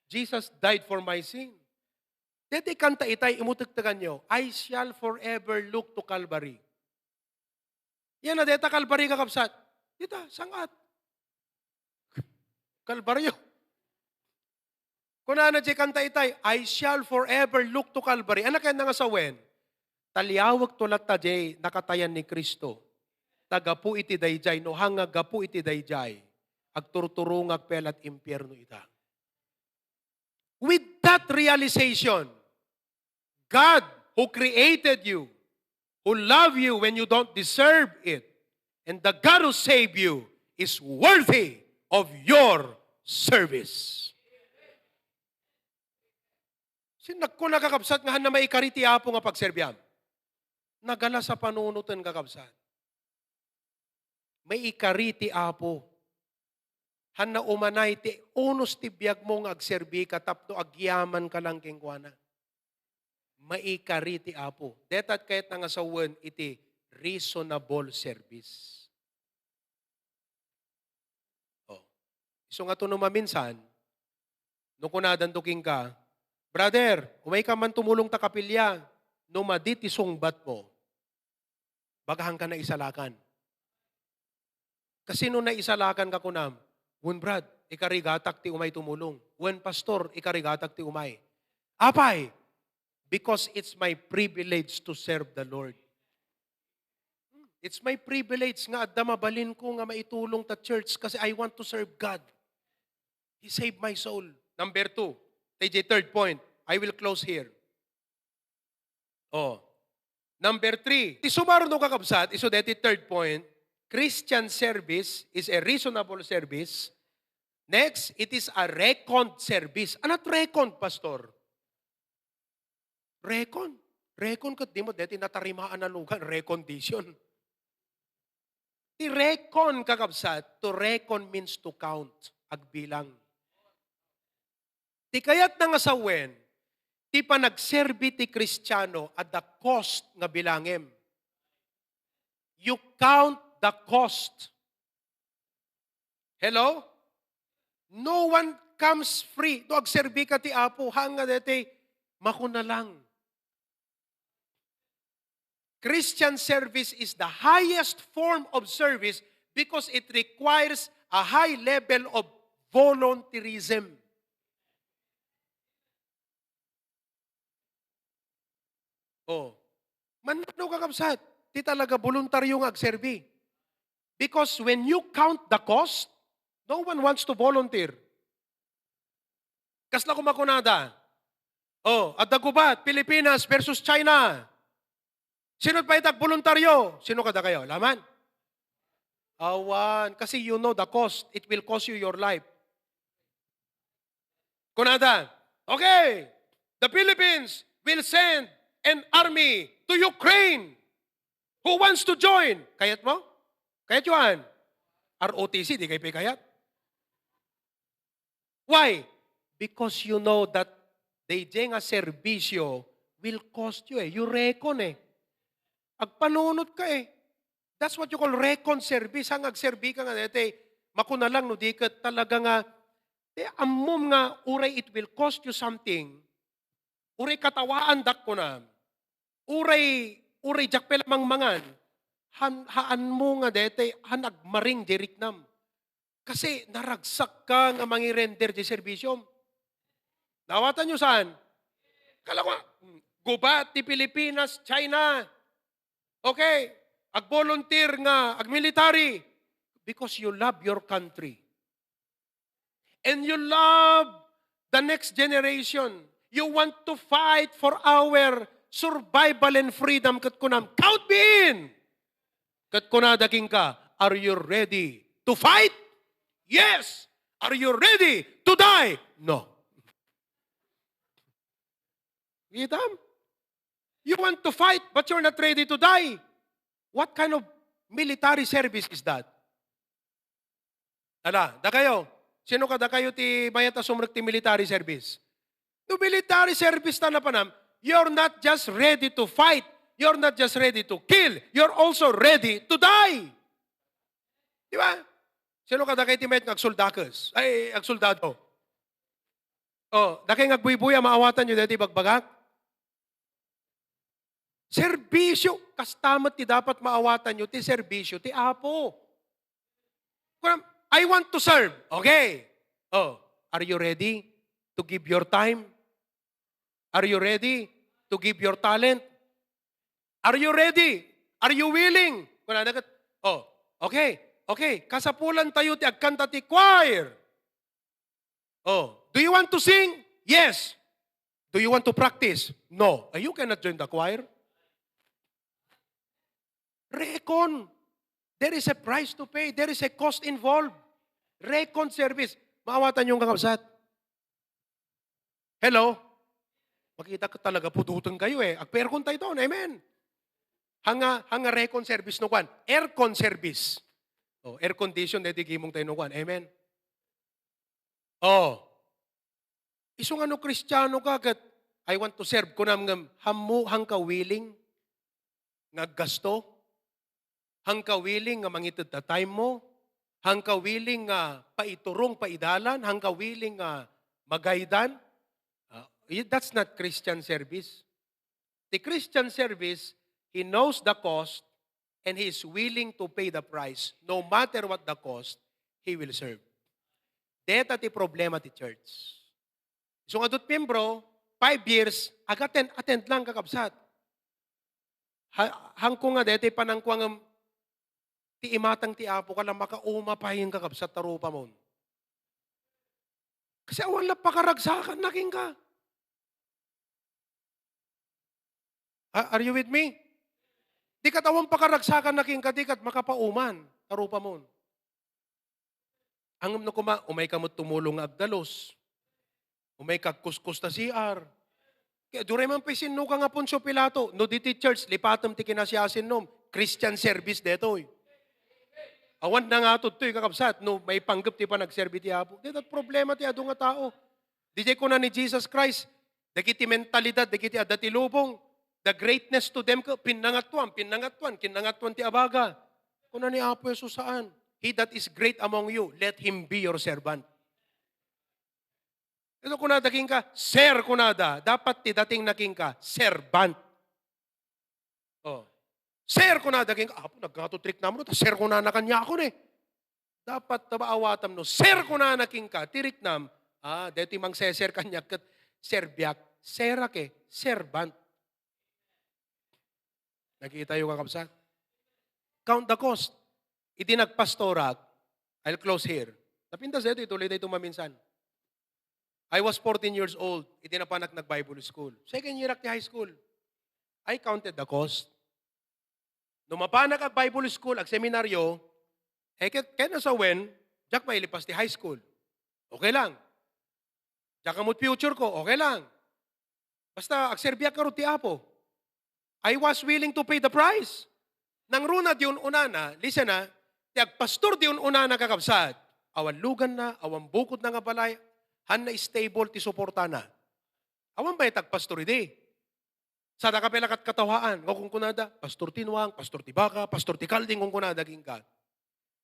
Jesus died for my sin." Deti kanta itay, imutektekanyo, "I shall forever look to Calvary." Yan na, deta Calvary, kakabsat. Dita, sangat. Kalbaryo. Kunana di kanta itay, "I shall forever look to Calvary." Ano kaya nga sawen? Taliawek to latta di nakatayan ni Cristo. Ta gapu iti daydiay, no hanga gapu iti daydiay, agturturungak pelat impierno ita. With that realization, God who created you, who love you when you don't deserve it, and the God who saved you is worthy of your service. Sin nagkuna, kakabsat, nga hanna maikari ti Apo nga pagserbiam. Nagala sa panunoten, kakabsat. Maikari ti Apo. Hanna umanay ti unos ti biagmo nga agserbika tapno agyamanka lang kenkuana. Maikari ti Apo. Deta kayatna nga sawen iti reasonable service. Oh. Isu nga to no maminsan, no kunadanto kenka, "Brother, umayka man tumulong ta kapilya," no madi ti sungbat mo, bagahanka naisalakan. Kasi no naisalakan ka kunam, "Wen, Brad, ikarigatak ti umay tumulong. Wen, Pastor, ikarigatak ti umay." Apay, because it's my privilege to serve the Lord. It's my privilege nga adda mabalinko nga maitulong ta church kasi I want to serve God. He saved my soul. Number two, tayo third point. I will close here. Oh. Number three, ti sumarno, kakabsat, isu deti third point, Christian service is a reasonable service. Next, it is a reckoned service. Anat reckoned, Pastor? Reckoned. Reckoned ket di mo deti natarimaan a lugan, recondition. Ti reckon, kakabsat, to reckon means to count, agbilang. Ti kayatna nga sawen, ti panagserbi ti Kristiano adda cost nga bilangem. You count the cost. Hello? No one comes free. No agserbi ka ti Apo, haan nga daytoy, makuna lang. Christian service is the highest form of service because it requires a high level of volunteerism. Oh. Mano, kakabsat, ti talaga voluntaryo nga agserbi. Because when you count the cost, no one wants to volunteer. Kasla koma kunada? Oh, adda gubat, Pilipinas versus China. Sino pay ti agboluntaryo? Sino kadakayo? Laman? Awan. Kasi you know the cost. It will cost you your life. Kunada, okay, the Philippines will send an army to Ukraine. Who wants to join? Kayat mo? Kayat, Juan? R O T C, di kayo pay kayat? Why? Because you know that dayjay nga serbisyo will cost you eh. You reckon eh. Agpanunot ka eh. That's what you call reckon service. Ang agserbi ka nga, dete, makuna lang no di ka talaga nga, te, ammom nga uray it will cost you something, uray katawaan dak kuna, uray, uray diak pay la mangmangan, han, haan mo nga dete, han agmaring di riknam. Kasi naragsak ka nga mangirender di serbisyom. Naawatan nyo saan? Kala ko, gubat ti Pilipinas, China. Okay, agvolunteer nga, agmilitary. Because you love your country. And you love the next generation. You want to fight for our survival and freedom. Ket kunam, count me in! Ket kunada kenka, are you ready to fight? Yes! Are you ready to die? No. Kitam? You want to fight, but you're not ready to die. What kind of military service is that? Ala, dakayo. Sino kadakayo ti mayat a sumrek ti military service? No military service ta napanam, you're not just ready to fight. You're not just ready to kill. You're also ready to die. Di ba? Sino kadakayo ti mayat nga agsoldakes? Ay, agsoldado. Oh, dakay nga agbuybuya, maawatan nyo daytoy bagbagak? Serbisyo, kasta met ti dapat maawatan nyo, ti serbisyo ti Apo. Kunam, "I want to serve." Okay. Oh, are you ready to give your time? Are you ready to give your talent? Are you ready? Are you willing? Kunana ket, oh, okay, okay. Kasapulan tayo ti agkanta ti choir. Oh, do you want to sing? Yes. Do you want to practice? No. Eh, you cannot join the choir. Reckon. There is a price to pay. There is a cost involved. Reckon service. Maawatan yung kakabsat. Hello? Makita ko talaga puduteng kayo eh. Agperkon tayo doon. Amen. Hanga, hanga reckon service no kwan. Aircon service. Oh, air condition, deti gimong tayo no kwan. Amen. Oh. Isu nga no Kristiano ka, ket, "I want to serve," kunam ngem, hammo, hangka willing nga aggasto? Hangka willing nga mangited ta time mo? Hangka willing nga paiturong, paidalan? Hangka willing nga magaydan? Ah, y-, that's not Christian service. The Christian service, he knows the cost and he is willing to pay the price. No matter what the cost, he will serve. Deta ti problema ti church. So nga dut membro, five years, ag-attend, attend lang, kakabsat. Ha-, hangko nga deti panangkuang ti imatang ti Apo ka lang makauma pay kakabsat ta rupa mon. Kasi awan la pakaragsakan na kenka. A-, are you with me? Di kat awan pakaragsakan na kenka, di kat makapauman ta rupa mon. Ngem no kuma, umay ka met tumulong nga agdalus. Umay ka agkuskus ta C R. Kaya duray man pay sinno ka nga Poncio Pilato, no di ti church, lipatem ti kinasiasinnom. Christian service detoy. Awan na nga toy, kakabsat, no maipanggep ti panagserbi ti Apo. Deta problema ti adu nga tao. Diay kuna ni Jesus Christ, dagiti mentalidad, dagiti adda ti lubong, the greatness to them, ke-, pinnangatuan, pinnangatuan, kinnangatuan ti abaga. Kuna ni Apo Jesus, saan? "He that is great among you, let him be your servant." Ito kunada kenka, "Sir," kunada. Dapat ti dating na kenka, servant. Oh. "Sir," kunada kenka, "Apo, nagkatutrik naman, ta sir kunana kaniakon eh." Dapat ta maawatam no, "Sir," kunana kenka, ti riknam, ah, deti mangseser kaniak ket serbiak, serak eh, servant. Nakita yo, kakabsat? Count the cost. Idi nagpastorak, I'll close here. Napintas daytoy, ituloy daytoy maminsan. I was fourteen years old, idi napanak nag-Bible school. Second year ak ti high school. I counted the cost. No mapanak ag-Bible school, ag-seminaryo, eh, ket, ket no sawen, diak mailipas ti high school. Okay lang. Diak ammo ti future ko, okay lang. Basta agserbiak ngarud ti Apo. I was willing to pay the price. Nangruna di un-unana, listen ha, ti agpastor di un-unana, kakabsat, awan luganna, awan bukodna nga balay, hanna stable ti suportana. Awan bay ti agpastor idi. Sadaka pay la ket katawaan, nga kunkunada, "Pastor ti nuang, pastor ti baka, pastor ti kalding," kunkunada kenka.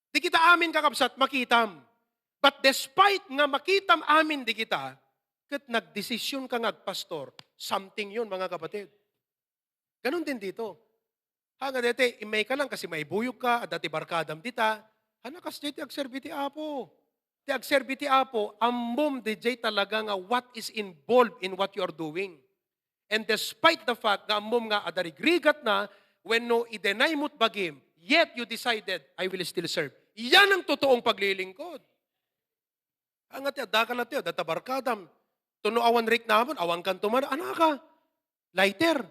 Dagita amin, kakabsat, makitam. But despite nga makitam amin dagita, ket nagdesisyonka nga agpastor, something yun, mga kapatid. Ganun din dito. Ha, nga daytoy, immay ka lang kasi maibuyogka, adda ti barkadam dita. Hala, kasdiay ti agserbi ti Apo. Ti agserbi ti Apo, ammom diay talaga nga what is involved in what you are doing. And despite the fact nga ammom nga adda rigrigat na, wenno i-deny mo't bagim, yet you decided, "I will still serve." Yan ang totoong paglilingkod. Ang ati, adda ka la ti, adda ta barkadam. Tuno awan riknamon, awan kanto man, anaka. Lighter.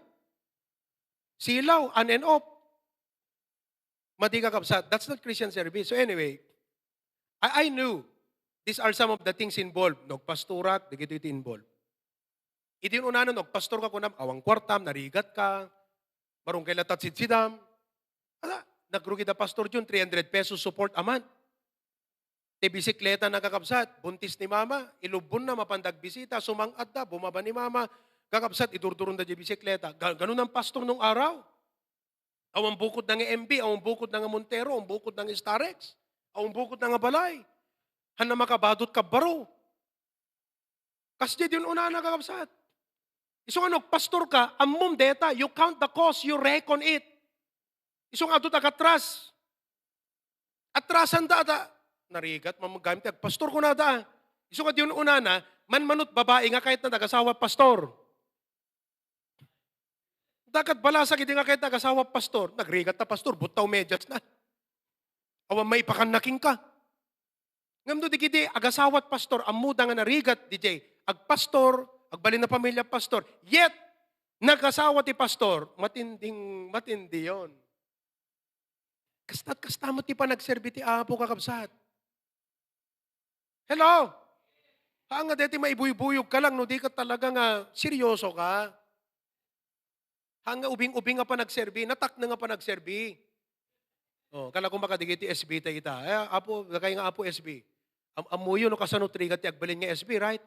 Silaw, on and off. Madi, kakabsat, that's not Christian service. So anyway, I, I knew these are some of the things involved. No, agpastorak, dagitoy ti involved. Idi un-unana, no, agpastor ka, kunam, awan kuartam, narigat ka, marungkay la ti sidsidam. Ala, nagrugi da Pastor Jun, three hundred pesos support a month. Ti bisikleta na, kakabsat, buntis ni mama, ilubbonna, mapan da agbisita, sumang-at da, bumaba ni mama, kakabsat, idurdurong da di bisikleta. Ga-, ganun ang pastor nung araw. Awan bukod na nga M B, awan bukod na nga Montero, awan bukod na nga Starex, awan bukod na nga balay. Hanna makabadot ka baro. Kasdiay di un-unana, kakabsat. Isu nga no, pastor ka, ammom deta, you count the cost, you reckon it. Isu nga adu ti agatras. Atrasan da, da. Narigat, mamagayam ti agpastor, kunada. Isu nga di un-unana, manmanot babai nga kayatna ti agasawa ti pastor. Dakat balasak idi nga kayat ti agasawa ti pastor. Nagrigat ta, pastor, buttaw medyas na. Awan maipakanna kenka. Ngem no dagiti agasawa ti pastor, ammoda nga narigat, diay agpastor, agbalin a pamilia ti pastor. Yet, nagasawa ti pastor, matinding, matindi yon. Kasta, kasta met ti panagserbi ti Apo, kakabsat. Hello? Ha, nga deti maibuybuyog ka lang no di ka talaga nga seryoso ka. Ha, nga ubing-ubing nga panagserbi, natakneng nga panagserbi. Oh, kala ko makadigi ti S B ta ita. Eh, Apo, dakay nga Apo S B. Am-, ammoyo no kasano ti rigat ti agbalin nga S B, right?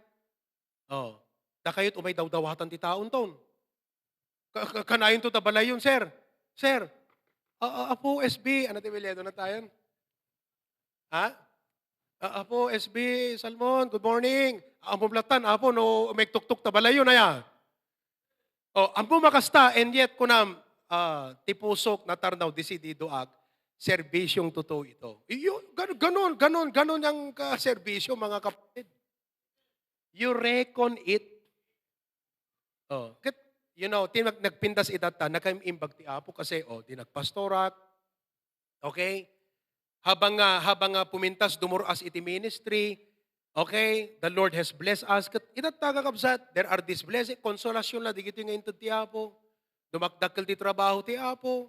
Oh, dakayo ti umay dawdawatan ti taon ton. Ka-, ka-, kanayon to ta balayon, sir. Sir, a-, a-, Apo S B, ano ti Mileto na tayon? Ha? A-, Apo S B Salmon, good morning. Ammom latan, Apo, no, umay tuktok ta balayon, aya. Oh, ammo makasta, and yet, kunam, ah, ti pusok natarnaw, desididoak, serbisyong totoo ito. Iyo, gan-, ganon, ganon, ganon ang kaserbisyo, mga kapatid. You reckon it. Oh, ket, you know, ti nag-, nagpintas itatta, nakaimbag ti Apo kasi, oh, di nagpastorak. Okay? Habang nga, habang nga pumintas, dumur-as iti ministry, okay? The Lord has blessed us. Ket itatta, kakabsat, there are these blessing, konsolasyon la, digitoy nga inted ti Apo. Dumakdakkel ti trabaho ti Apo.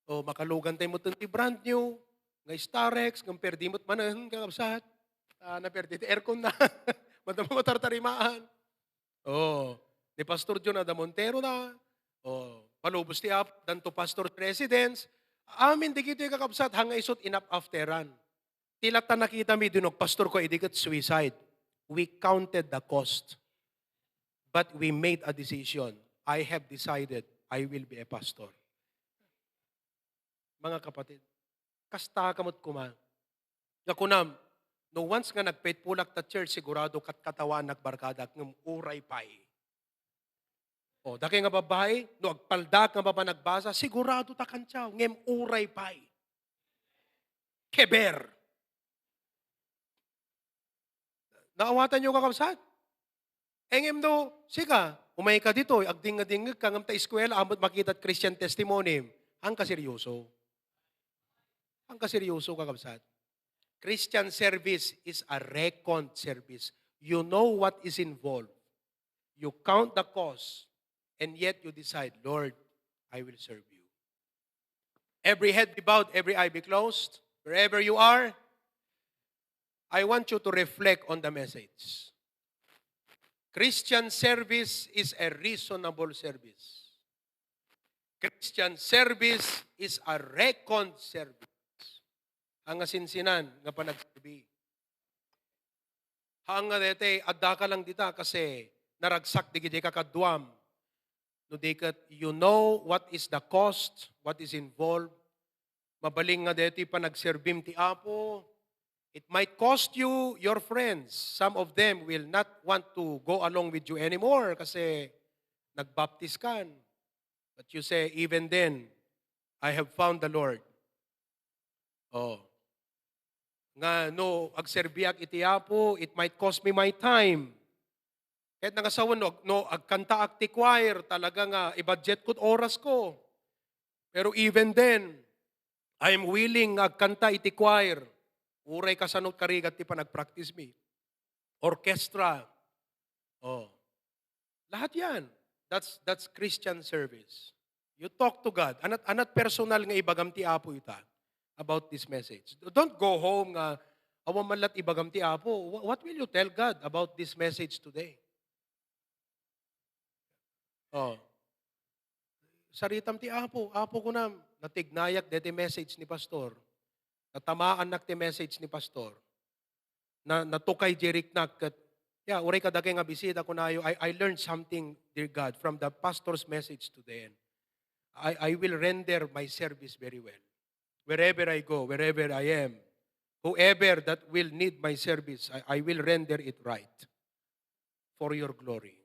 O, makalugan tayo mo ti brand new nga Starex, nga perdi mo't manen, kakabsat. Ah, naperdi ti aircon na. Madama matartarimaan. Oh, ni Pastor John ada Montero na. Oh, palubos ti Apo, danto pastor residence. Amin, digitoy, kakabsat, hanga isut inap afteran. Ti latta nakita mi, dinno, pastor ko, idi ket suicide. We counted the cost. But we made a decision. I have decided I will be a pastor. Mga kapatid, Kasta ka met koma. Nga kunam, no once nga nagpaitpulak ta church, sigurado katkatawaannak barkadak, ngem uray pay. O, dake nga babbai, no agpaldak nga mapanagbasa, sigurado ta kantiaw, ngem uray pay. Keber. Naawatan niyo, kakabsat? Engem no, sika, umay ka ditoy, agdingadingeg ka, ngem ta eskwela, ammot makita Christian testimony, haan ka seryoso. Haan ka seryoso, kakabsat. Christian service is a reckoned service. You know what is involved. You count the cost, and yet you decide, "Lord, I will serve you." Every head be bowed, every eye be closed. Wherever you are, I want you to reflect on the message. Christian service is a reasonable service. Christian service is a reckoned service. Haan nga sinsinan nga panagserbi. Haan nga daytoy, addaka lang dita kasi naragsak dagiti kakaduam. No di ket, you know what is the cost, what is involved. Mabalin nga daytoy panagserbim ti Apo. It might cost you your friends. Some of them will not want to go along with you anymore kasi nagbaptis kan. But you say, "Even then, I have found the Lord." Oh. Nga no agserbiak iti Apo, it might cost me my time. Ket nangasawen no, no agkantaak ti choir, talaga nga i-budget ko oras ko. Pero even then, I am willing nga agkanta iti choir. Uray kasano karigat ti panagpractice mi. Orchestra. Oh. Lahat yan. That's, that's Christian service. You talk to God. Anat, anat personal nga ibagam ti Apo ita about this message. Don't go home nga, "Awan man lat ibagam ti Apo." Wha-, what will you tell God about this message today? Oh. Saritam ti Apo. "Apo," kunam, "natignayak deti message ni Pastor. Natamaannak ti message ni Pastor. Na, natukay di riknak ket, yeah, uray kadagay nga bisita, kunayo, I, I learned something, dear God, from the pastor's message today. And I, I will render my service very well. Wherever I go, wherever I am, whoever that will need my service, I, I will render it right for your glory."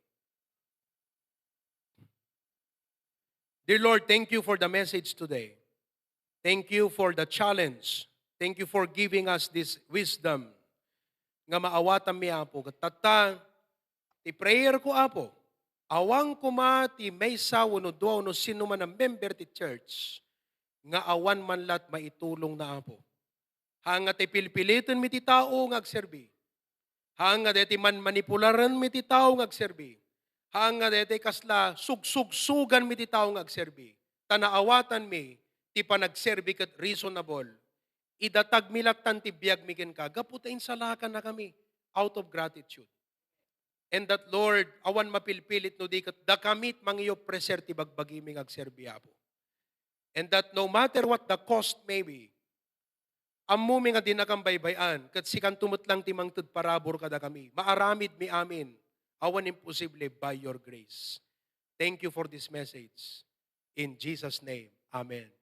Dear Lord, thank you for the message today. Thank you for the challenge. Thank you for giving us this wisdom nga maawatanmi, Apo. Ket tatta, ti prayer ko, Apo, awan koma ti maysa wenno dua wenno sino man a member ti church nga awan man lat maitulongna, Apo. Haan nga ti pilpilitenmi ti tao nga agserbi. Haan nga daytoy manmanipularenmi ti tao nga agserbi. Haan nga daytoy kasla sugsugsuganmi ti tao nga agserbi. Ta naawatanmi ti panagserbi ket reasonable. Idatagmi lattan ti biagmi kenka gapu ta insalakannakami out of gratitude. And that, Lord, awan mapilpilit no di ket dakami ti mangiyopreser ti bagbagimi nga agserbi, Apo. And that no matter what the cost may be, ammomi nga dinakam baybay-an, ket sikanto met lang ti mangted parabur kadakami. Maaramidmi amin, awan imposible by your grace. Thank you for this message. In Jesus' name, amen.